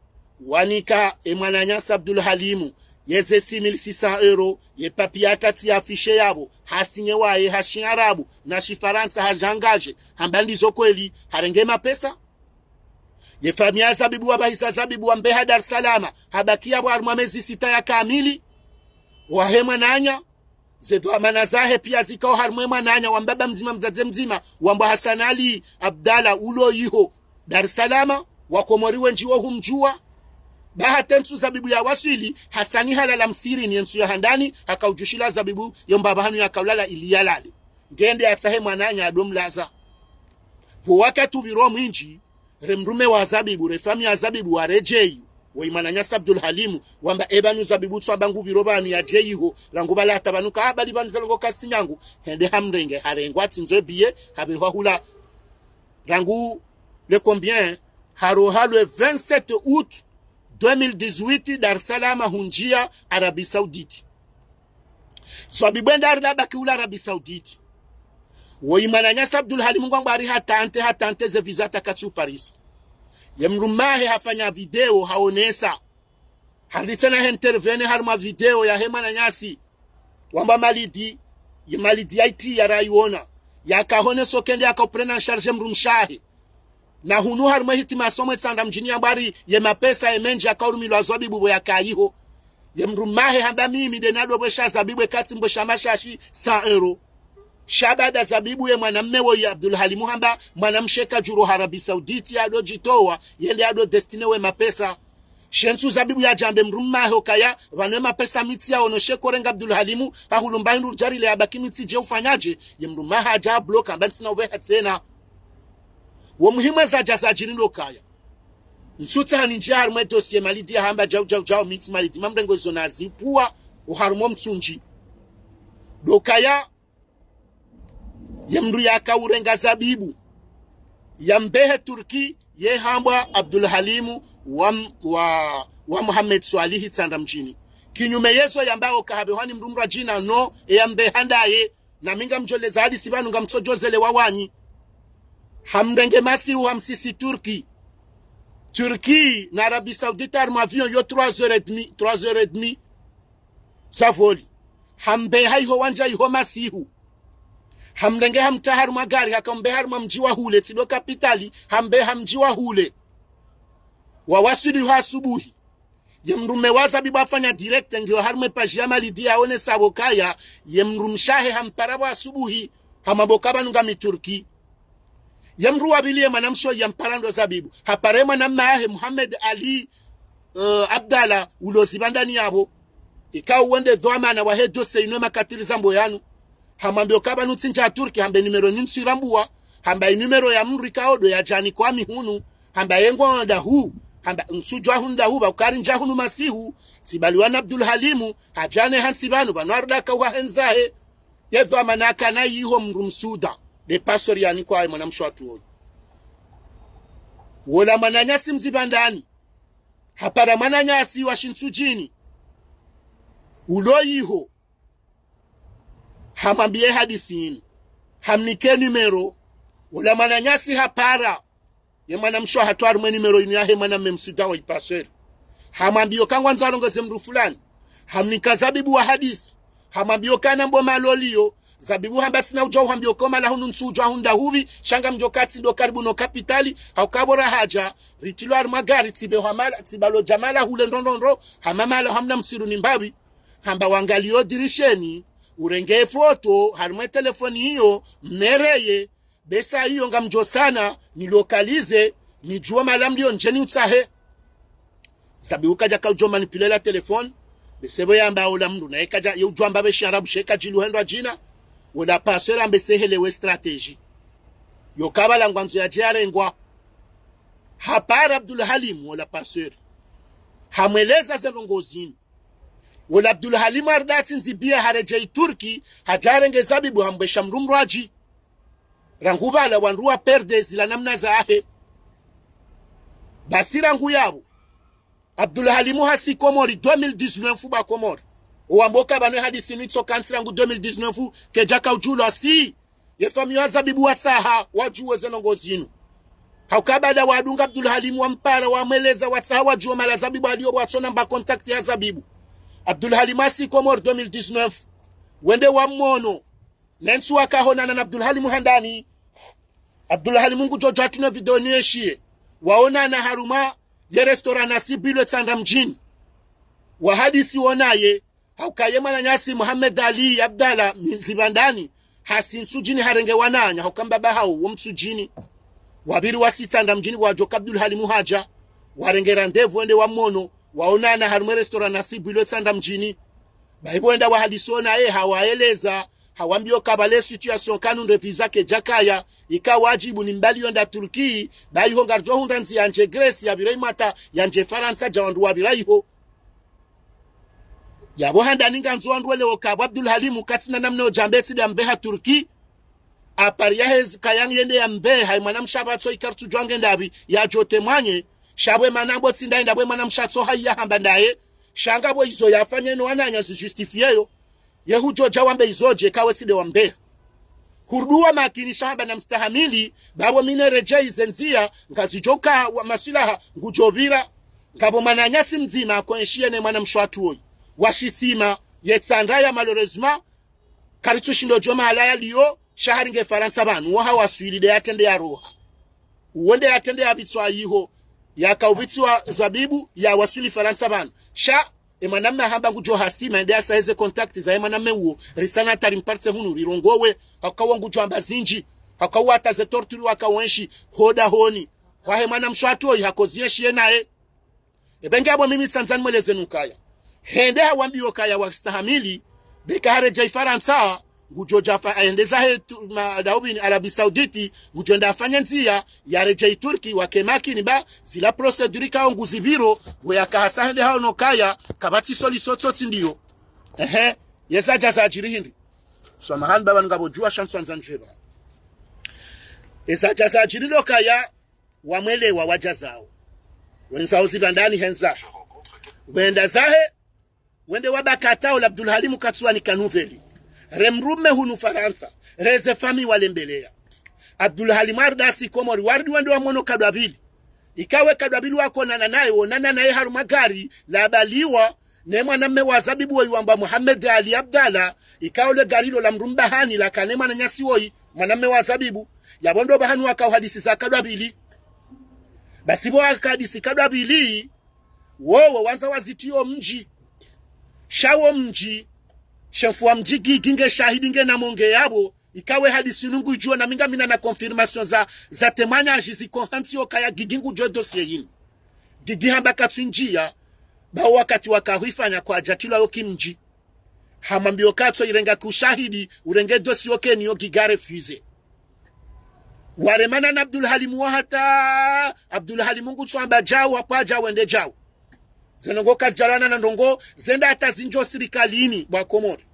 wanika e mwananyasi Abdul Halimu yeze six mille six cents euros, ye papier yatratsi ya affiché yapvo, hasinye waye ha shiarabu na shifarantsa, hadja engagé hamba ndizo kweli, harenge mapesa. Ye famille ya Zabibu wapvahisa Zabibu wambeha Dar es Salaam, habaki yapvo harumwa mezi sita ya kamili. Wahe mwananya, ze dhwamana zahe pia zikao harumwa e mwananya wa mbaba mdzima, mdzadze mdzima, wambwa Hassan Ali Abdallah, ulo iho Dar es Salaam, Wakomori wendji wo humdjuwa. Ba hata entsu Zabibu yawaswili, Hasani halala msihirini, entsu ya handani, haka udjushila Zabibu yo mbaba hanu yaka ulala ili yalale. Ngende yatsahe mwananya ado mlaza. Pvo wakati upviro mwindji, re mdrume wa Zabibu, re famille ya Zabibu waredjeyi, woyi mwananyasi Abdul Halimu, wamba eba nu Zabibu tswa bangu pviro pvanu yadjeyi ho, rangu pvala hata pvanu ka habali pvanu ze ndrongoo kasi nyangu, hende hamrenge, harengwa tsindzwe billet, hapvehwa hula. Rangu le combien, haroha le vingt-sept août deux mille dix-huit, Dar es Salaam hundjia Arabie Saoudite. Zabibu enda harila baki hula Arabie Saoudite. Woyi mwananyasi Abdul Halimu ngwangwa hari hatante, hatante ze visa takatsi uparisa. Ye mdrume wahe hafanya video haonesa. Hari tsena he intervenir harumwa video yahe mwananyasi. Wamba malidi, ye malidi ya iti ya rayiona. Yaka honesa ukende yaka uprendre en charge mdrumshe wahe. Na hunu harumwa e hitima somo Itsandra mdjini yambwa hari ye mapesa ye mendji yaka urumilwa Zabibu pvo yaka iho. Ye mdrume wahe hamba mimi nde nado pvwesha Zabibu ekatsi mbwesha mashashi cent euros. Sha baada Zabibu ye mwanamme woyi Abdul Halimu hamba mwanamshe kadjuro ha Arabie Saoudite yado djitowa, yende yado destiné we mapesa. She ntsu Zabibu yadja yambe mdrume wahe ukaya, pvanu e mapesa mi tsiyaono she korenga Abdul Halimu, hahulumba hindru djarile yabaki mi tsidje ufanyadje, ye mdrume wahe hadja habloka hamba ntsina upveha tsena. Wo muhimu eza dja zadjiri ndo kaya. Ntsutsaha nindjie harumwa e dossier malidi yahamba djau, djau, djau, mi tsi malidi, mamrengo izo nazipvua, oharumwa o mtsundji. Ndo kaya, ye mdru yaka urenga Zabibu, yambehe Turki, ye hambwa Abdul Halimu wa, wa, wa Mohamed Swalihi Itsandra mdjini. Kinyume yezo yambao ka habehwa ni mdru mdru wa djina no, e yambeha ndaye, na mi ngamdjoleza hadisi pvanu ngamtsodjozelewa wanyi. Hamrenge masihu hamsisi Turki. Turki na Arabie Saoudite harumwa avion yo trois heures et demie, trois heures et demie za vol. Hambeha iho wandja iho masihu. Hamrenge hamtria harumwa gari, haka umbeha harumwa mdji wa hule, tsi ndo kapitali, hambeha mdji wa hule. Wawaswili iho asubuhi. Ye mdrume wa Zabibu hafanya direct, ngiyo harumwa e page ya malidi yaonesa pvo kaya, ye mdrumshe wahe hampara pvo asubuhi, hamwambo ka pvanu ngami Turki. Ye mdru wa pvili ye mwanamshe ya mpara ndo Zabibu. Hapara ye mwanamme wahe Muhammad Ali, eh, Abdallah, ulo Zibandani yapvo. Ikao wende dhwamana wahe dossier inu ye makatili za Mboyanu. Hamwambia ukaya pvanu tsi ndja Turki, hamba ye numéro ni ntsu irambuwa. Hamba ye numéro ya mdru ikao ndo yadja nikwa mi hunu. Hamba ye ngwao ndahu. Hamba ntsudjuwa hunu ndahu, pvwa ukaya ndja hunu masihu. Tsibaliwa na Abdul Halimu, hadja ne hantsi pvanu, pvanu harudi haka uha hendza he. Ye dhwamana yakana yiho mdru msuda. Nde passeur yanikwa ye mwanamshe watru woyi. Wola mwananyasi Mzibandani. Hapara mwananyasi wa Shintsudjini. Ulo yiho. Hamwambie hadisi inu. Hamnike numéro. Wola mwananyasi hapara. Ye mwanamshe wahatru harumwa ye numéro inu yahe mwanamme msuda wa passeur. Hamwambia ukaya ngwandzo alongeze mdru fulani. Hamnika Zabibu wa hadisi. Hamwambia ukaya nambo maloliyo. Zabibu hamba tsina udjuwa uhambia ukaya omala hunu ntsudjuwa hunu ndahupvi. Sha ngamdjo katsi ndo karibu no kapitali. Hauka pvo rahadja. Ritrilwa harumwa gari tsipvehwa mala, tsibalwa dja mala hule ndrondrondro. Hama mala hamna msiru ni mbapvi. Hamba wangaliye dirisheni, urenge foto, harumwa ye telefoni iyo, mnereye, besa iyo ngamdjo sana, ni localiser, nidjuwe omala mliyo ndjeni utsahe. Zabibu kadja kaudjo manipuler la telefoni, bese pvo yamba ola mdru, naye kadja, ye udjo amba pve shiarabu, she kadjili uhendo adjina, wola passeur ambe sehele we stratégie. Yo kabala ngwandzo yadje yarengwa. Hapara Abdul Halim, wola passeur. Hamweleza ze ndrongoo zinu. Wola Abdul Halim harudi hatsi ndzibiya haredjei Turki, hadja harenge Zabibu hambwesha mdru mdrwadji. Rangu pvala wandru wa perdre zila namna zahe. Basi rangu yapvo. Abdul Halim hasi Komori deux mille dix-neuf ba Komori. Owambo ukaya pvanu ye hadisi inu itsoka ntsi rangu deux mille dix-neuf, kedja kaudjulwa si. Ye famiyi ya Zabibu watsaha, wadjuwe ze ndrongoo zinu. Hauka baada wadunga Abdul Halim wampara, wamweleza watsaha wadjuwe omala Zabibu aliyo pvwatsona mba contact ya Zabibu. Abdul Halim hasi Komori deux mille dix-neuf. Wende wamwono. Ne ntsu wakahonana na Abdul Halim handani. Abdul Halim ngudjo djatru ne video nieshiye. Waonana harumwa ye restaurant Nasib ilo Itsandra mdjini. Wahadisi wonaye. Hauka ye mwananyasi Muhammad Ali Abdallah Mzibandani, hasi Ntsudjini harenge wananya, hauka mbaba hawo wo Mtsudjini. Wapviri wasi Itsandra mdjini wadjoka Abdul Halim hadja, warenge rendez-vous wende wamwono, waonana harumwa ye restaurant Nasib ilo Itsandra mdjini. Bahi pvo wenda wahadisi wonaye, hawaeleza, hawambia ukaya pvale situation kanu nde visa kedjakaya, ika wadjibu ni mbali yonda Turki, bahi ho ngaridjo hundra ndziya yandje Grèce, yapvire imata, yandje Farantsa, dja wandru wapvira iho. Yapvo handani ngandzo wandru welewe ukaya pvo Abdul Halim katsina namna yo djambe tsi nde yambeha Turki. Apari yahe zi kaya nge yende yambeha, ye mwanamshe apvatso ika ritsudjuwa nge ndapvi, yadjo temwanye. Sha pvo ye mana pvo tsi ndaye ndapvo ye mwanamshe atso haya hamba ndaye. Sha ngapvo izo yafanya no wananya zi justifié yo. Ye hudjo dja wambe izo dje kawe tsi nde wambeha. Hurudi wa makini sha hamba namstahamili, bapvo mi neredjei ze ndziya, ngazidjoka wa maswilaha, ngudjo pvira. Ngapvo mwananyasi mdzima, akoenshiye ne mwanamshe watru woyi. Washisima, ye Itsandra ya malheureusement, karitsushindo djo mahala yaliyo, sha hari nge Farantsa pvanu, wo hawaswili nde yatrende yaroha. Uwo nde yatrende yapvitswa iho, yakaupvitsiwa Zabibu, yawaswili Farantsa pvanu. Sha, ye mwanamme hamba ngudjo hasima, yende yasaheze contact za ye mwanamme uwo, risana hata rimpartse hunu, rirongowe, hauka wo ngudjo amba zindji, hauka wo hata ze torture wakaoenshi, ho dahoni. Wahe mwanamshe watru woyi hakozienshiye naye. Ebe ngapvo mimi tsandza nimweleze nukaya. Hende hawambiwa ukaya wastahamili, beka haredjei Farantsa, ngudjo dja fa-, hende zahe tu-, ma-, daubini Arabie Saoudite, ngudjo enda afanye ndziya, yaredjei Turki, wake makini ba, zila procédure kao nguzipviro, we yaka hasa hende haono ukaya, kapvatsi solution tsotsi ndiyo. Ehe, ye zadja zadjiri hindri. Samahani baba ngapvo djuwa sha ntsandza ndjeba. Ye zadja zadjiri ndo ukaya, wamwelewa wadja zawo. Wendza ho Zibandani hendza. Wenda zahe, wende wabakata ola Abdul Halim katsuwanika nouvelle. Remrume hunu Farantsa, reze famiyi walembeleya. Abdul Halim harudi hasi Komori, warudi wende wamwono nkado ya pvili. Ikawe nkado ya pvili wakonana naye, wonana naye harumwa gari, labaliwa, ne mwanamme wa Zabibu woyi wambwa Muhammad Ali Abdallah, ikao le gari lo la mdru mbahani lakane mwananyasi woyi, mwanamme wa Zabibu, yapvo ndo pvahanu wakauhadisi za nkado ya pvili. Basi pvo wakahadisi nkado ya pvili, wowo wandza wazitiye wo mdji. Sha wo mdji, shefu wa mdji Gigi nge shahidi nge na monge yapvo, Ikawe hadisi inu ngudjuo na mi ngamina na confirmation za, za témoignage ziko hantsi yo kaya Gigi ngudjuo dossier inu. Gigi hamba katsu ndjia, ba wakati wakahwifanya kwadjatilwa yo kimdji. Hamwambio katso irenga kushahidi, urenge dossier yo keni yo Gigi a refusé. Waremana na Abdul Halimu wa hata, Abdul Halimu ngutsu amba djau, hapvo djau wende djau. Ze ndrongoo kazidjalwana na ndrongoo zenda hata zindjo sirikalini bwa Komori.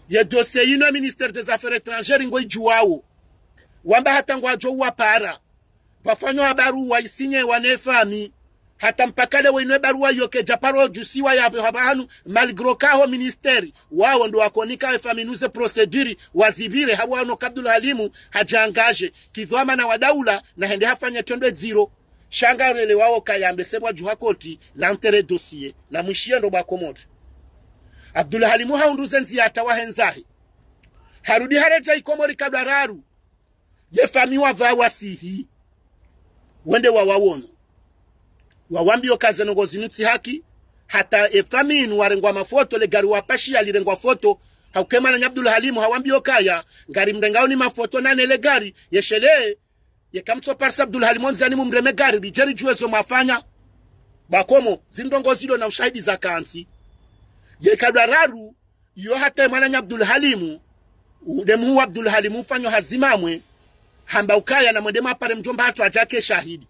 Ye dossier yinu ya Ministère des Affaires Étrangères ngo idjuwao. Wamba hata ngwadjo uwapara. Pvafanywa baruwa isinyewa ne fami. Hata mpaka leo inu baruwa yo kedja paro djusiwa ya pvehwa pvahanu, malgré kaho ministère, wao ndo wakonika e fami nuze procédure, wazipvire hapvo wano ka Abdul Halimu hadja engagé, kidhwamana wa daula, na hende hafanye trendwe dziro. Sha ngarelewao kaya mbese pvwadjuha koti, la enterré dossier, na mwishiye ndo bwa Komori. Abdul Halimu haundru ze ndzia hata wahendzahe. Harudi haredjei Komori kadwa raru. Ye fami wapva wasihi. Wende wawawono. Wawambio ka ze ndrongoo zinu tsi haki. Hata e fami inu warengwa mafoto, le gari wapashia lirengwa foto. Hauka e mwananya Abdul Halimu hawambio kaya, ngarimrengao ni mafoto na ne le gari, yeshelee. Yeka mtso parisa Abdul Halimu ndziani mumreme gari, ridje ridjuwe zo mwafanya. Bwa Komori, zi ndrongoo zilo na ushahidi za kantsi. Ye kadwa raru, iyo hata e mwananya Abdul Halimu, nde muhu wa Abdul Halimu ufanyo hazi mamwe, hamba ukaya na mwende mwapare mdjomba hatru adja ke shahidi.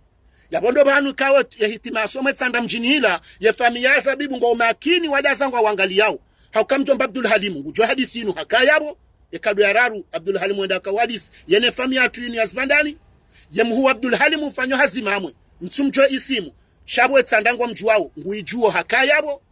Yapvo ndo pvanu kawe ye hitima ya somwe Tsandra mdjini ila, ye fami ya Zabibu ngo umakini wadaza ngwa wangaliyao. Hauka mdjomba Abdul Halimu, ngudjuo hadisi inu hakaya pvo, ye kadwa ya raru, Abdul Halimu wenda haka hadisi, ye ne fami yatru inu ya Zibandani, ye muhu wa Abdul Halimu ufanyo hazi mamwe, ntsumdjuo isimu, sha pvo e Tsandra ngwa mdjuwao, nguidjuo hakaya pvo.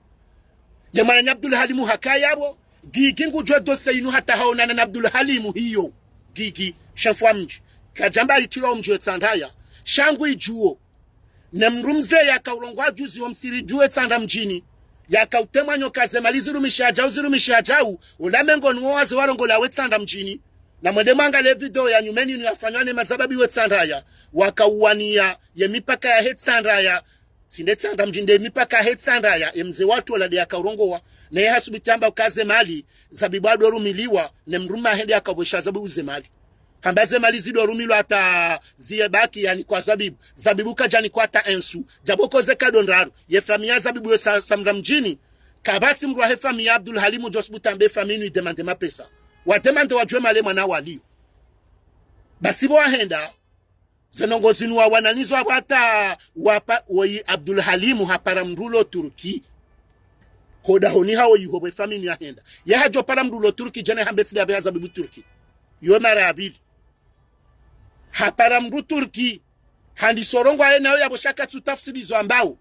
Ye mwananya Abdul Halimu hakaya pvo. Gigi ngudjuo dossier inu hata haonana na Abdul Halimu hiyo. Gigi, shamfwa mdji. Kadjamba itilwa omdji we Tsandraya. Sha nguidjuo. Ne mdru mze yaka urongoa juzi wo msiri dju we Tsandra mdjini. Yaka utemwa nyoka ze mali zirumishe adjau, zirumishe adjau. Ola mengoni wo waze warongola we Tsandra mdjini. Na mwende mwangalie video ya nyumeni inu yafanywa ne mazababi we Tsandraya. Waka uwania ye mipaka yahe Tsandraya. Tsi nde Tsandra mdjini nde mipaka yahe Tsandraya, ye mze watru ola nde yaka urongoa, neye hasubuti hamba uka ze mali, Zabibu ado rumiliwa, ne mdrume wahe nde yaka upvesha Zabibu ze mali. Hamba ze mali zido rumilwa hata ziye baki yanikwa Zabibu. Zabibu kadjanikwa hata ensu. Djapvo ko ze kado ndraru. Ye fami ya Zabibu we Sa-, Samra mdjini. Kapvatsi mdru wahe fami ya Abdul Halimu djo subutu ambe fami inu idemande mapesa. Wademande wadjuwe mali mwana waliyo. Basi pvo wahenda, ze ndrongoo zinu wawananizo apvo hata wapa, woyi Abdul Halimu hapara mdru lo Turki. Hodahoni hawo yiho pve fami inu yahenda. Ye hadjo para mdru lo Turki, djene hambe tsi nde apve ha Zabibu Turki. Yo mara ya pvili. Hapara mdru Turki. Handiso urongoa ye nayo yapvo sha katsu tafsiri zo ambao.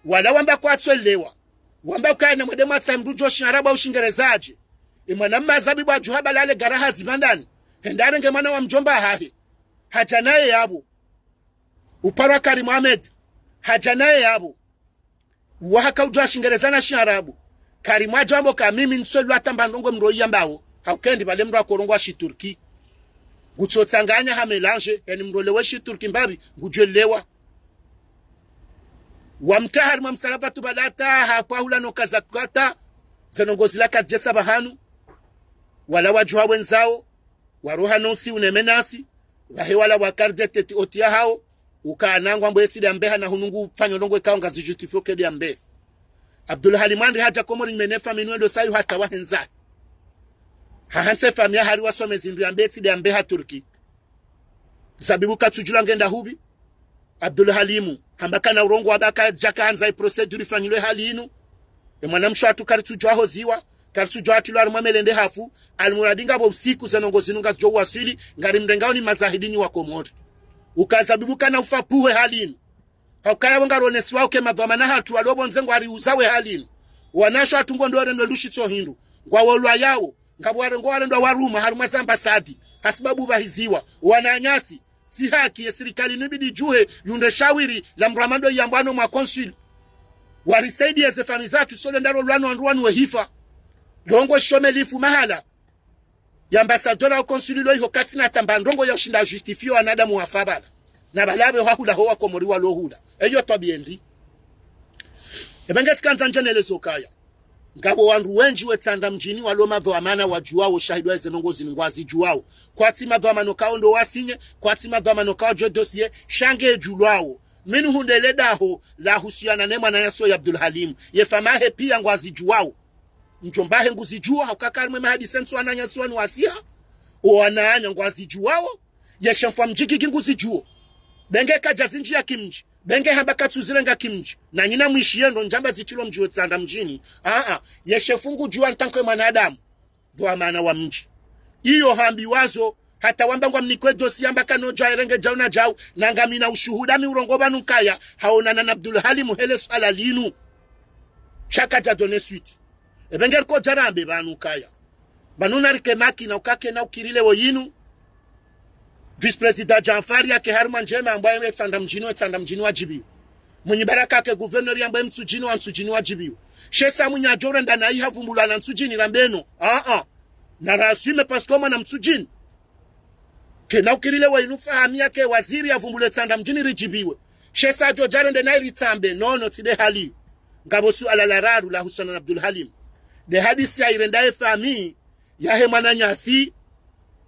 Wala wamba kwatsu elewa. Wamba ukaya na mwende mwatsahe mdru djo shiarabu au shingereza adje. E mwana mma Zabibu adjuha pvala le gari ha Zibandani. Hende harenge mwana wa mdjomba hahe. Hadja naye yapvo. Uparwa Karim Ahmed. Hadja naye yapvo. Wahaka udjuwa shingereza na shiarabu. Karim adjo amba uka mimi ntsu elewa hata mba ndrongoo mdru yambao. Hauka ndi pvale mdru ako urongoa shiturki. Ngutso tsanganya ha mélange, yaani mdru olewe shiturki mbapvi, ngudjo elewa. Wamtria harimwa msalaba tu pvala hata, hapvahula no kaza kata, ze ndrongoo zila kazidjesa pvahanu. Wala wadjuha wendzao, waroha no usiu ne menasi, pvahe wala wakarde teti oti yahawo, uka nangwa mbwe tsi nde ambeha na hunu ngufanyo ndrongoo ikao ngazi justifié ke nde ambeha. Abdul Halimu handi hadja Komori nyumeni ne fami inu wendo sayu hata wahendza. Hahantsi fami ya hari wasome zindru yambe tsi nde ambeha Turki. Zabibu katsudjulwa ngenda hupvi. Abdul Halimu, hamba kana urongoa amba kadjaka handza i procédure ifanyilwe hali inu. E mwanamshe watru karitsudjuwa hoziwa, karitsudjuwa hatilwa harimwa melende hafu, almuradi ngapvo usiku ze ndrongoo zinu ngazidjo uwaswili, ngarimrengao ni mazahidi nyi wa Komori. Uka Zabibu kana ufa puhe hali inu. Haukaya pvo ngaronesiwao uka e madhwamana hatru walo pvondze ngwariuzao we hali inu. Wanashe watru ngo ndo warendwa ndushitso hindru. Ngwawo lwa yawo. Ngapvo warengwa warendwa warumwa harumwa za ambasadi. Hasibabu pvahiziwa. Wananyasi. Tsi haki ye sirikali inu ibidi idjuhe yunde shawiri la mdru wa mando yambwano mwa consul. Warisaidiye ze fami zatru tsole ndaro lwano wandru wanu wehifa. Ndrongoo shomelifu mahala. Ye ambassadeur au consul lo iho katsina tamba ndrongoo ya ushinda justifié wanadamu wafa pvala. Na pvala pve hwahula ho wa Komori walo hula. Eyo twabiya ndri. Ebe nge tsikandza ndjenelezo kaya. Ngapvo wandru wendji we Tsandra mdjini walo madhwamana wadjuwao shahidi wa eze ndrongoo zinu ngwazidjuwao. Kwatsi madhwamana okao ndo wasinye, kwatsi madhwamana okao djo dossier, sha ngedjulwao. Mi nuhundre le daho lahusuyana ne mwananyasi oyi Abdul Halim. Ye famiyi yahe piya ngwazidjuwao. Mdjomba wahe nguzidjuwa, hauka karimwe mahadisi ntsu wananyasi wanu wasiha. O wananya ngwazidjuwao. Ye shemfo wa mdji Gigi nguzidjuwo. Be nge kadja zindjiya kimdji. Be nge hamba katsuzirenga kimdji. Na nyinyi mwishiye ndo ndjamba zitrilwa mdji we Tsandra mdjini. Aa, ye shefu ngudjuwa ntanke mwanadamu. Dhwamana wa mdji. Iyo hambiwazo, hata wamba ngwamnikwe dossier yamba kanodja irenge djau na djau, na ngamina ushuhuda mi urongowa pvanu kaya, haonana na Abdul Halim hele swala linu. Sha kadja donner suite. Ebe nge riko djarambe pvanu kaya. Pvanu narike maki na ukake na ukiri leo yinu. Vice-président Djanfari yake harimwa ndjema yambwa ye Tsandra mdjini, we Tsandra mdjini wadjibiwa. Mwinyi Baraka yake gouverneur yambwa ye Mtsudjini, wa Mtsudjini wadjibiwa. She sa Mwinyi adjo renda nayi havumbulwa na Mtsudjini rambeno. Aa. Na raswime parce que mwana Mtsudjini. Kena ukiri leo yinu famiyi yake waziri yavumbulwe Tsandra mdjini ridjibiwe. She sa adjo djarende nayi ritsambe. Nono, tsi de hali. Ngapvo suala la raru lahusuyana na Abdul Halim. De hadisi ya irenda ye famiyi yahe mwananyasi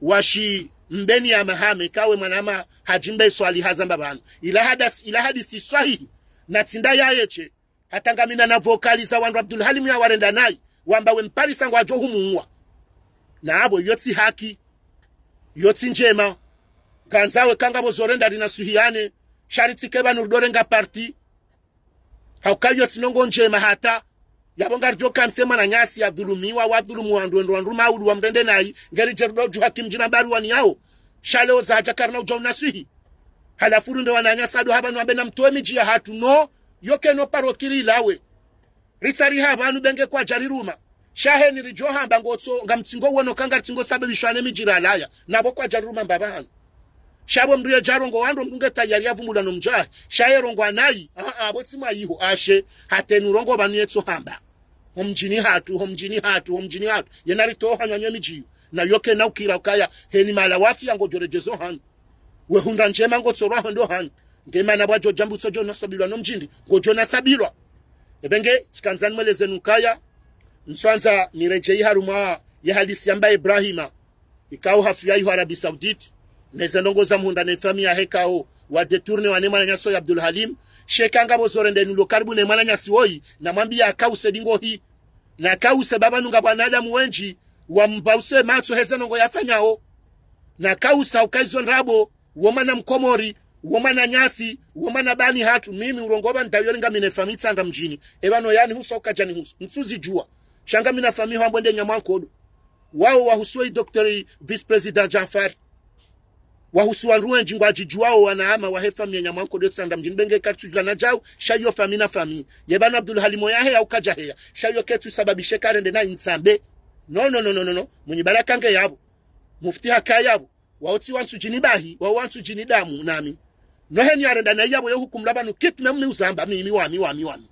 wa shi Mbeni ya Mahame, kawe mwanama Hadji Mbe Swaliha zamba pvanu. Ila hadas-, ila hadisi swahihi, na tsi nda yayeshe, hata ngamina na vocal za wandru Abdul Halim yawarenda nayi, wamba we mparisa ngwadjo humuwa. Na apvo yo tsi haki, yo tsi ndjema. Ngandzawe ka ngapvo zorenda rinasuhiyane, sha ritsike pvanu ridorenga parti. Hauka yo tsi ndrongoo ndjema hata. Yapvo ngaridjo kanse mwananyasi yadhulumiwa, wadhulumu wandru wendru wandru maulu wamrende nayi, ngeridje rudo djuha kimdji na mbari wani yao. Sha leo zadja karina udja unaswihi. Halafu runde wananyasi ado hapvanu wambe namtowe midji yahatru no, yo keno paro kiri lawe. Risari hapvanu be nge kwadja riruma. Sha heni ridjo hamba ngotso, ngamtsingo wono ka ngaritsingo sababishwa ne midji ralaya. Na pvo kwadja riruma mbapvi hanu. Sha pvo mdru yedja rongowa ndo mdru nge tayari yavumbulwa no mdji wahe. Sha ye rongowa nayi. Aa, pvo tsi mwayiho ashe. Hata enu rongowa pvanu yetso hamba. Ho mdjini hatru, ho mdjini hatru, ho mdjini hatru. Yena ritowa hanyu hanyu midji yo. Na yo kena ukira ukaya. Heni mahala wafiya ngodjo redjezo hanyu. We hundra ndjema ngotsorwa ho ndo hanyu. Nge mana pvwadjo djambu tsodjo nasabilwa no mdjini. Ngodjo nasabilwa. Ebe nge, tsikandza nimweleze nukaya. Ntswandza niredjeyi harumwa ye hadisi yamba Ibrahima. Ikao hafiya iho Arabie Saoudite, neze ndrongoo za muhundra ne famiyi yahe ikao wa détourner wa ne mwananyasi oyi Abdul Halim, she ka ngapvo zorenda inu lo karibu ne mwananyasi woyi, na mwambiye akause dingohi, na akause pvapvanu ngapvo wanadamu wendji, wampvause matso heze ndrongoo yafanyao, na akausa ukaya izo ndrabo, wo mwana Mkomori, wo mwananyasi, wo mwana pvani hatru, mimi urongowa pvanu ndayo linga mi ne famiyi Tsandra mdjini, epvanu yani husa ukadja ni husa, ntsuzidjuwa, sha ngamina famiyi hambwa nde Nyamwankodo. Wao wahusu we docteur vice-président Djanfari. Wahusu wandru wendji ngwadjidjuwao wanama wahe famiyi ya Nyamwankodo Tsandra mdjini be nge karitsudjulana djau, sha iyo famiyi na famiyi. Ye pvanu Abdul Halim yaheya ukadja heya. Sha iyo ketsu sababishe karende nayi ntsambe. No, no, no, no, no, no. Mwinyi Baraka nge yapvo. Mufti haka yapvo. Wao tsi wa Ntsudjini bahi, wao wa Ntsudjini damu, nami. No heni yarenda nayi yapvo ye hukumu la pvanu kit mem mi uzamba, mi, mi, wami, wami, wami.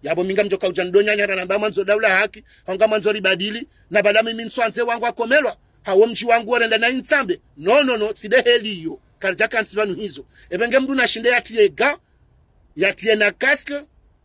Yapvo mi ngamdjoka udja ndonyanya ranamba mwandzo daula haki, hau ngamwandzo ribadili, na pvala mimi ntswandze wangu akomelwa, hawo mdji wangu warenda nayi ntsambe. No, no, no, tsi de heli iyo, karidja kantsi pvanu hizo. Ebe nge mdru nashinde yatiye gants, yatiye na casque,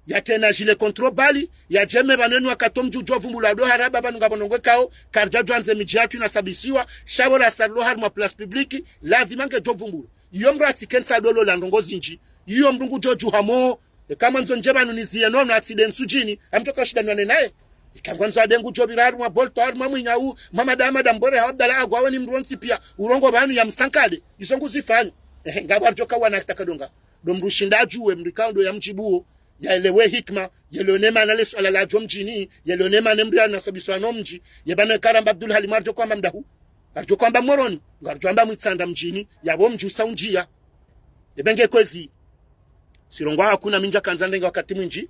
yatiye na gilet contre-balle, yadjeme pvanu enu wakati omdji udjo vumbulwa do haraba pvanu ngapvo ndrongoo ikao, karidja djwandze midji yatru inasabisiwa, sha pvo rasarilo harumwa place publique, lazima ngedjo vumbulwa. Iyo mdru atsikentsi adolola ndrongoo zindji. Iyo mdru ngudjo djuha mo. Eka mwandzo ndje pvanu niziye nono atsi de Ntsudjini. Amtoka shida nwane naye. Eka ngwandzo ade ngudjo pvira harumwa Bolto, harumwa Mwinyi, hau Mhamada, Hamada Mbore, hau Abdala, agwawe ni mdru wontsi piya. Urongowa pvanu ya msankade. Izo nguzifanya. Ehe, ngapvo aridjoka wana kitaka donga. Do mdru shinda adjuwe, mdru ikao ndo ya mdjibuo. Yaelewe hikima, yelewe ne mana le suala ladjo mdjini, yelewe ne mana mdru yanasabiswa no mdji, ye pvanu karamba Abdul Halim aridjo kwamba mdahu, aridjo kwamba Moroni, ngaridjo amba Mwitsandra mdjini, yapvo mdji usa undjiya. Ebe nge kwezi. Tsirongowa hakuna mi ndjakandza ndenge wakati mwindji.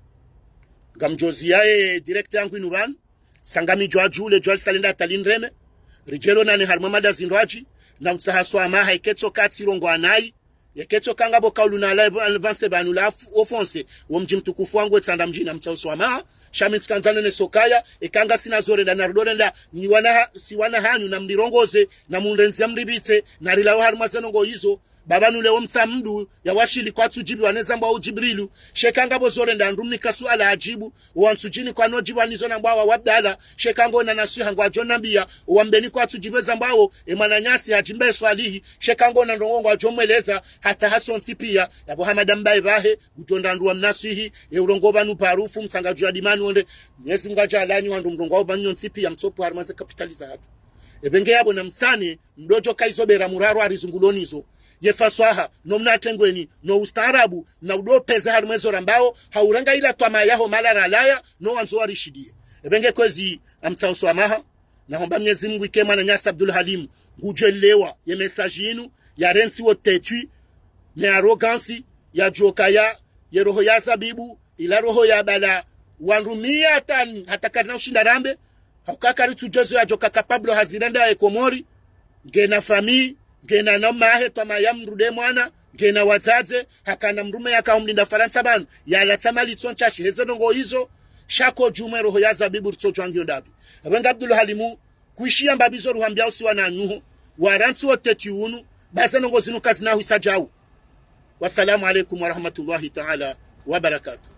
Ngamdjoziya ye direct yangu inu pvanu. Sanga mi djwadju le djwali salenda atali nreme. Ridjelo nane harimwa mada zindrwadji. Na utsaha swamaha iketso ka tsirongowa nayi. Yeketso ka ngapvo kaulu na la avance pvanu la f-, offense, wo mdji mtukufu wangu we Tsandra mdjini na mtsaho swamaha, sha mi ntsikandza nene sokaya, eka ngasina zorenda na rudorenda, ni wana ha-, si wana hanyu na mlirongoze, na mundrendzia mlipvitse, na rilawe harimwa ze ndrongoo izo, Baba nule wo mtsamdu ya washili kwatsu djibiwa ne zambwa u Djibrilu. Sheka ngapvo zo renda ndrumnika suala adjibu. Wantsudjini kwano djibiwa nizo nambwa wa Abdala. Sheka ngona naswiha ngwadjo nambiya. Wambeni kwatsu djibiwa zambwa wo. E mwananyasi hadjimbe swalihi. Sheka ngona ndrongo ngwadjo mweleza. Hata hasontsi piya. Yapvo Hamada mbaye pvahe. Ngudjo ndrandu wa mnaswihi. E urongo pvanu parufu. Mtsanga dju ya dimani wonde. Mnyezi Mngu adjaanliye wandru mrongo wa pvanu nyontsi piya. Mtsopvo harimwa ze kapitali zahatru. Epvenge yapvo na msane. Mdodjo kaizo bera muraro arizungulonizo. Ye faswaha, no mnatengweni, no ustaarabu, na udopveze harimwa ezo rambao, haurenga ila twama yaho mala ralaya, no wandzo warishidiye. Epvenge kwezi amtsaho swamaha, na homba Mnyezi Mngu ike mwananyasi Abdul Halim, ngudjwelewa, ye message inu, ya rentsi wo têtu, ne arrogance, ya djokaya, ye roho ya zabibu, ila roho ya bala, wandru mia hata, hata karina ushinda rambe, hauka karitsudjozo yadjoka capable hazirenda ye Komori, ngena famille, ngena namahe twama ya mdru nde mwana, ngena wadzadze, hakana mdrume yaka humlinda Farantsa pvanu, yalatsa mali tso ntsashi heze ndrongo izo, shako djumwe roho ya zabibu ritsodjwa ngiyo ndapvi. Apvenge Abdul Halimu, kwishiya mbapvi zo ruhambia usiwa na nyuho, warantsi wo têtu unu, baze ndrongo zinu kazina hwisa djau. Wassalamu alaikum warahmatullahi taala wabarakatuh.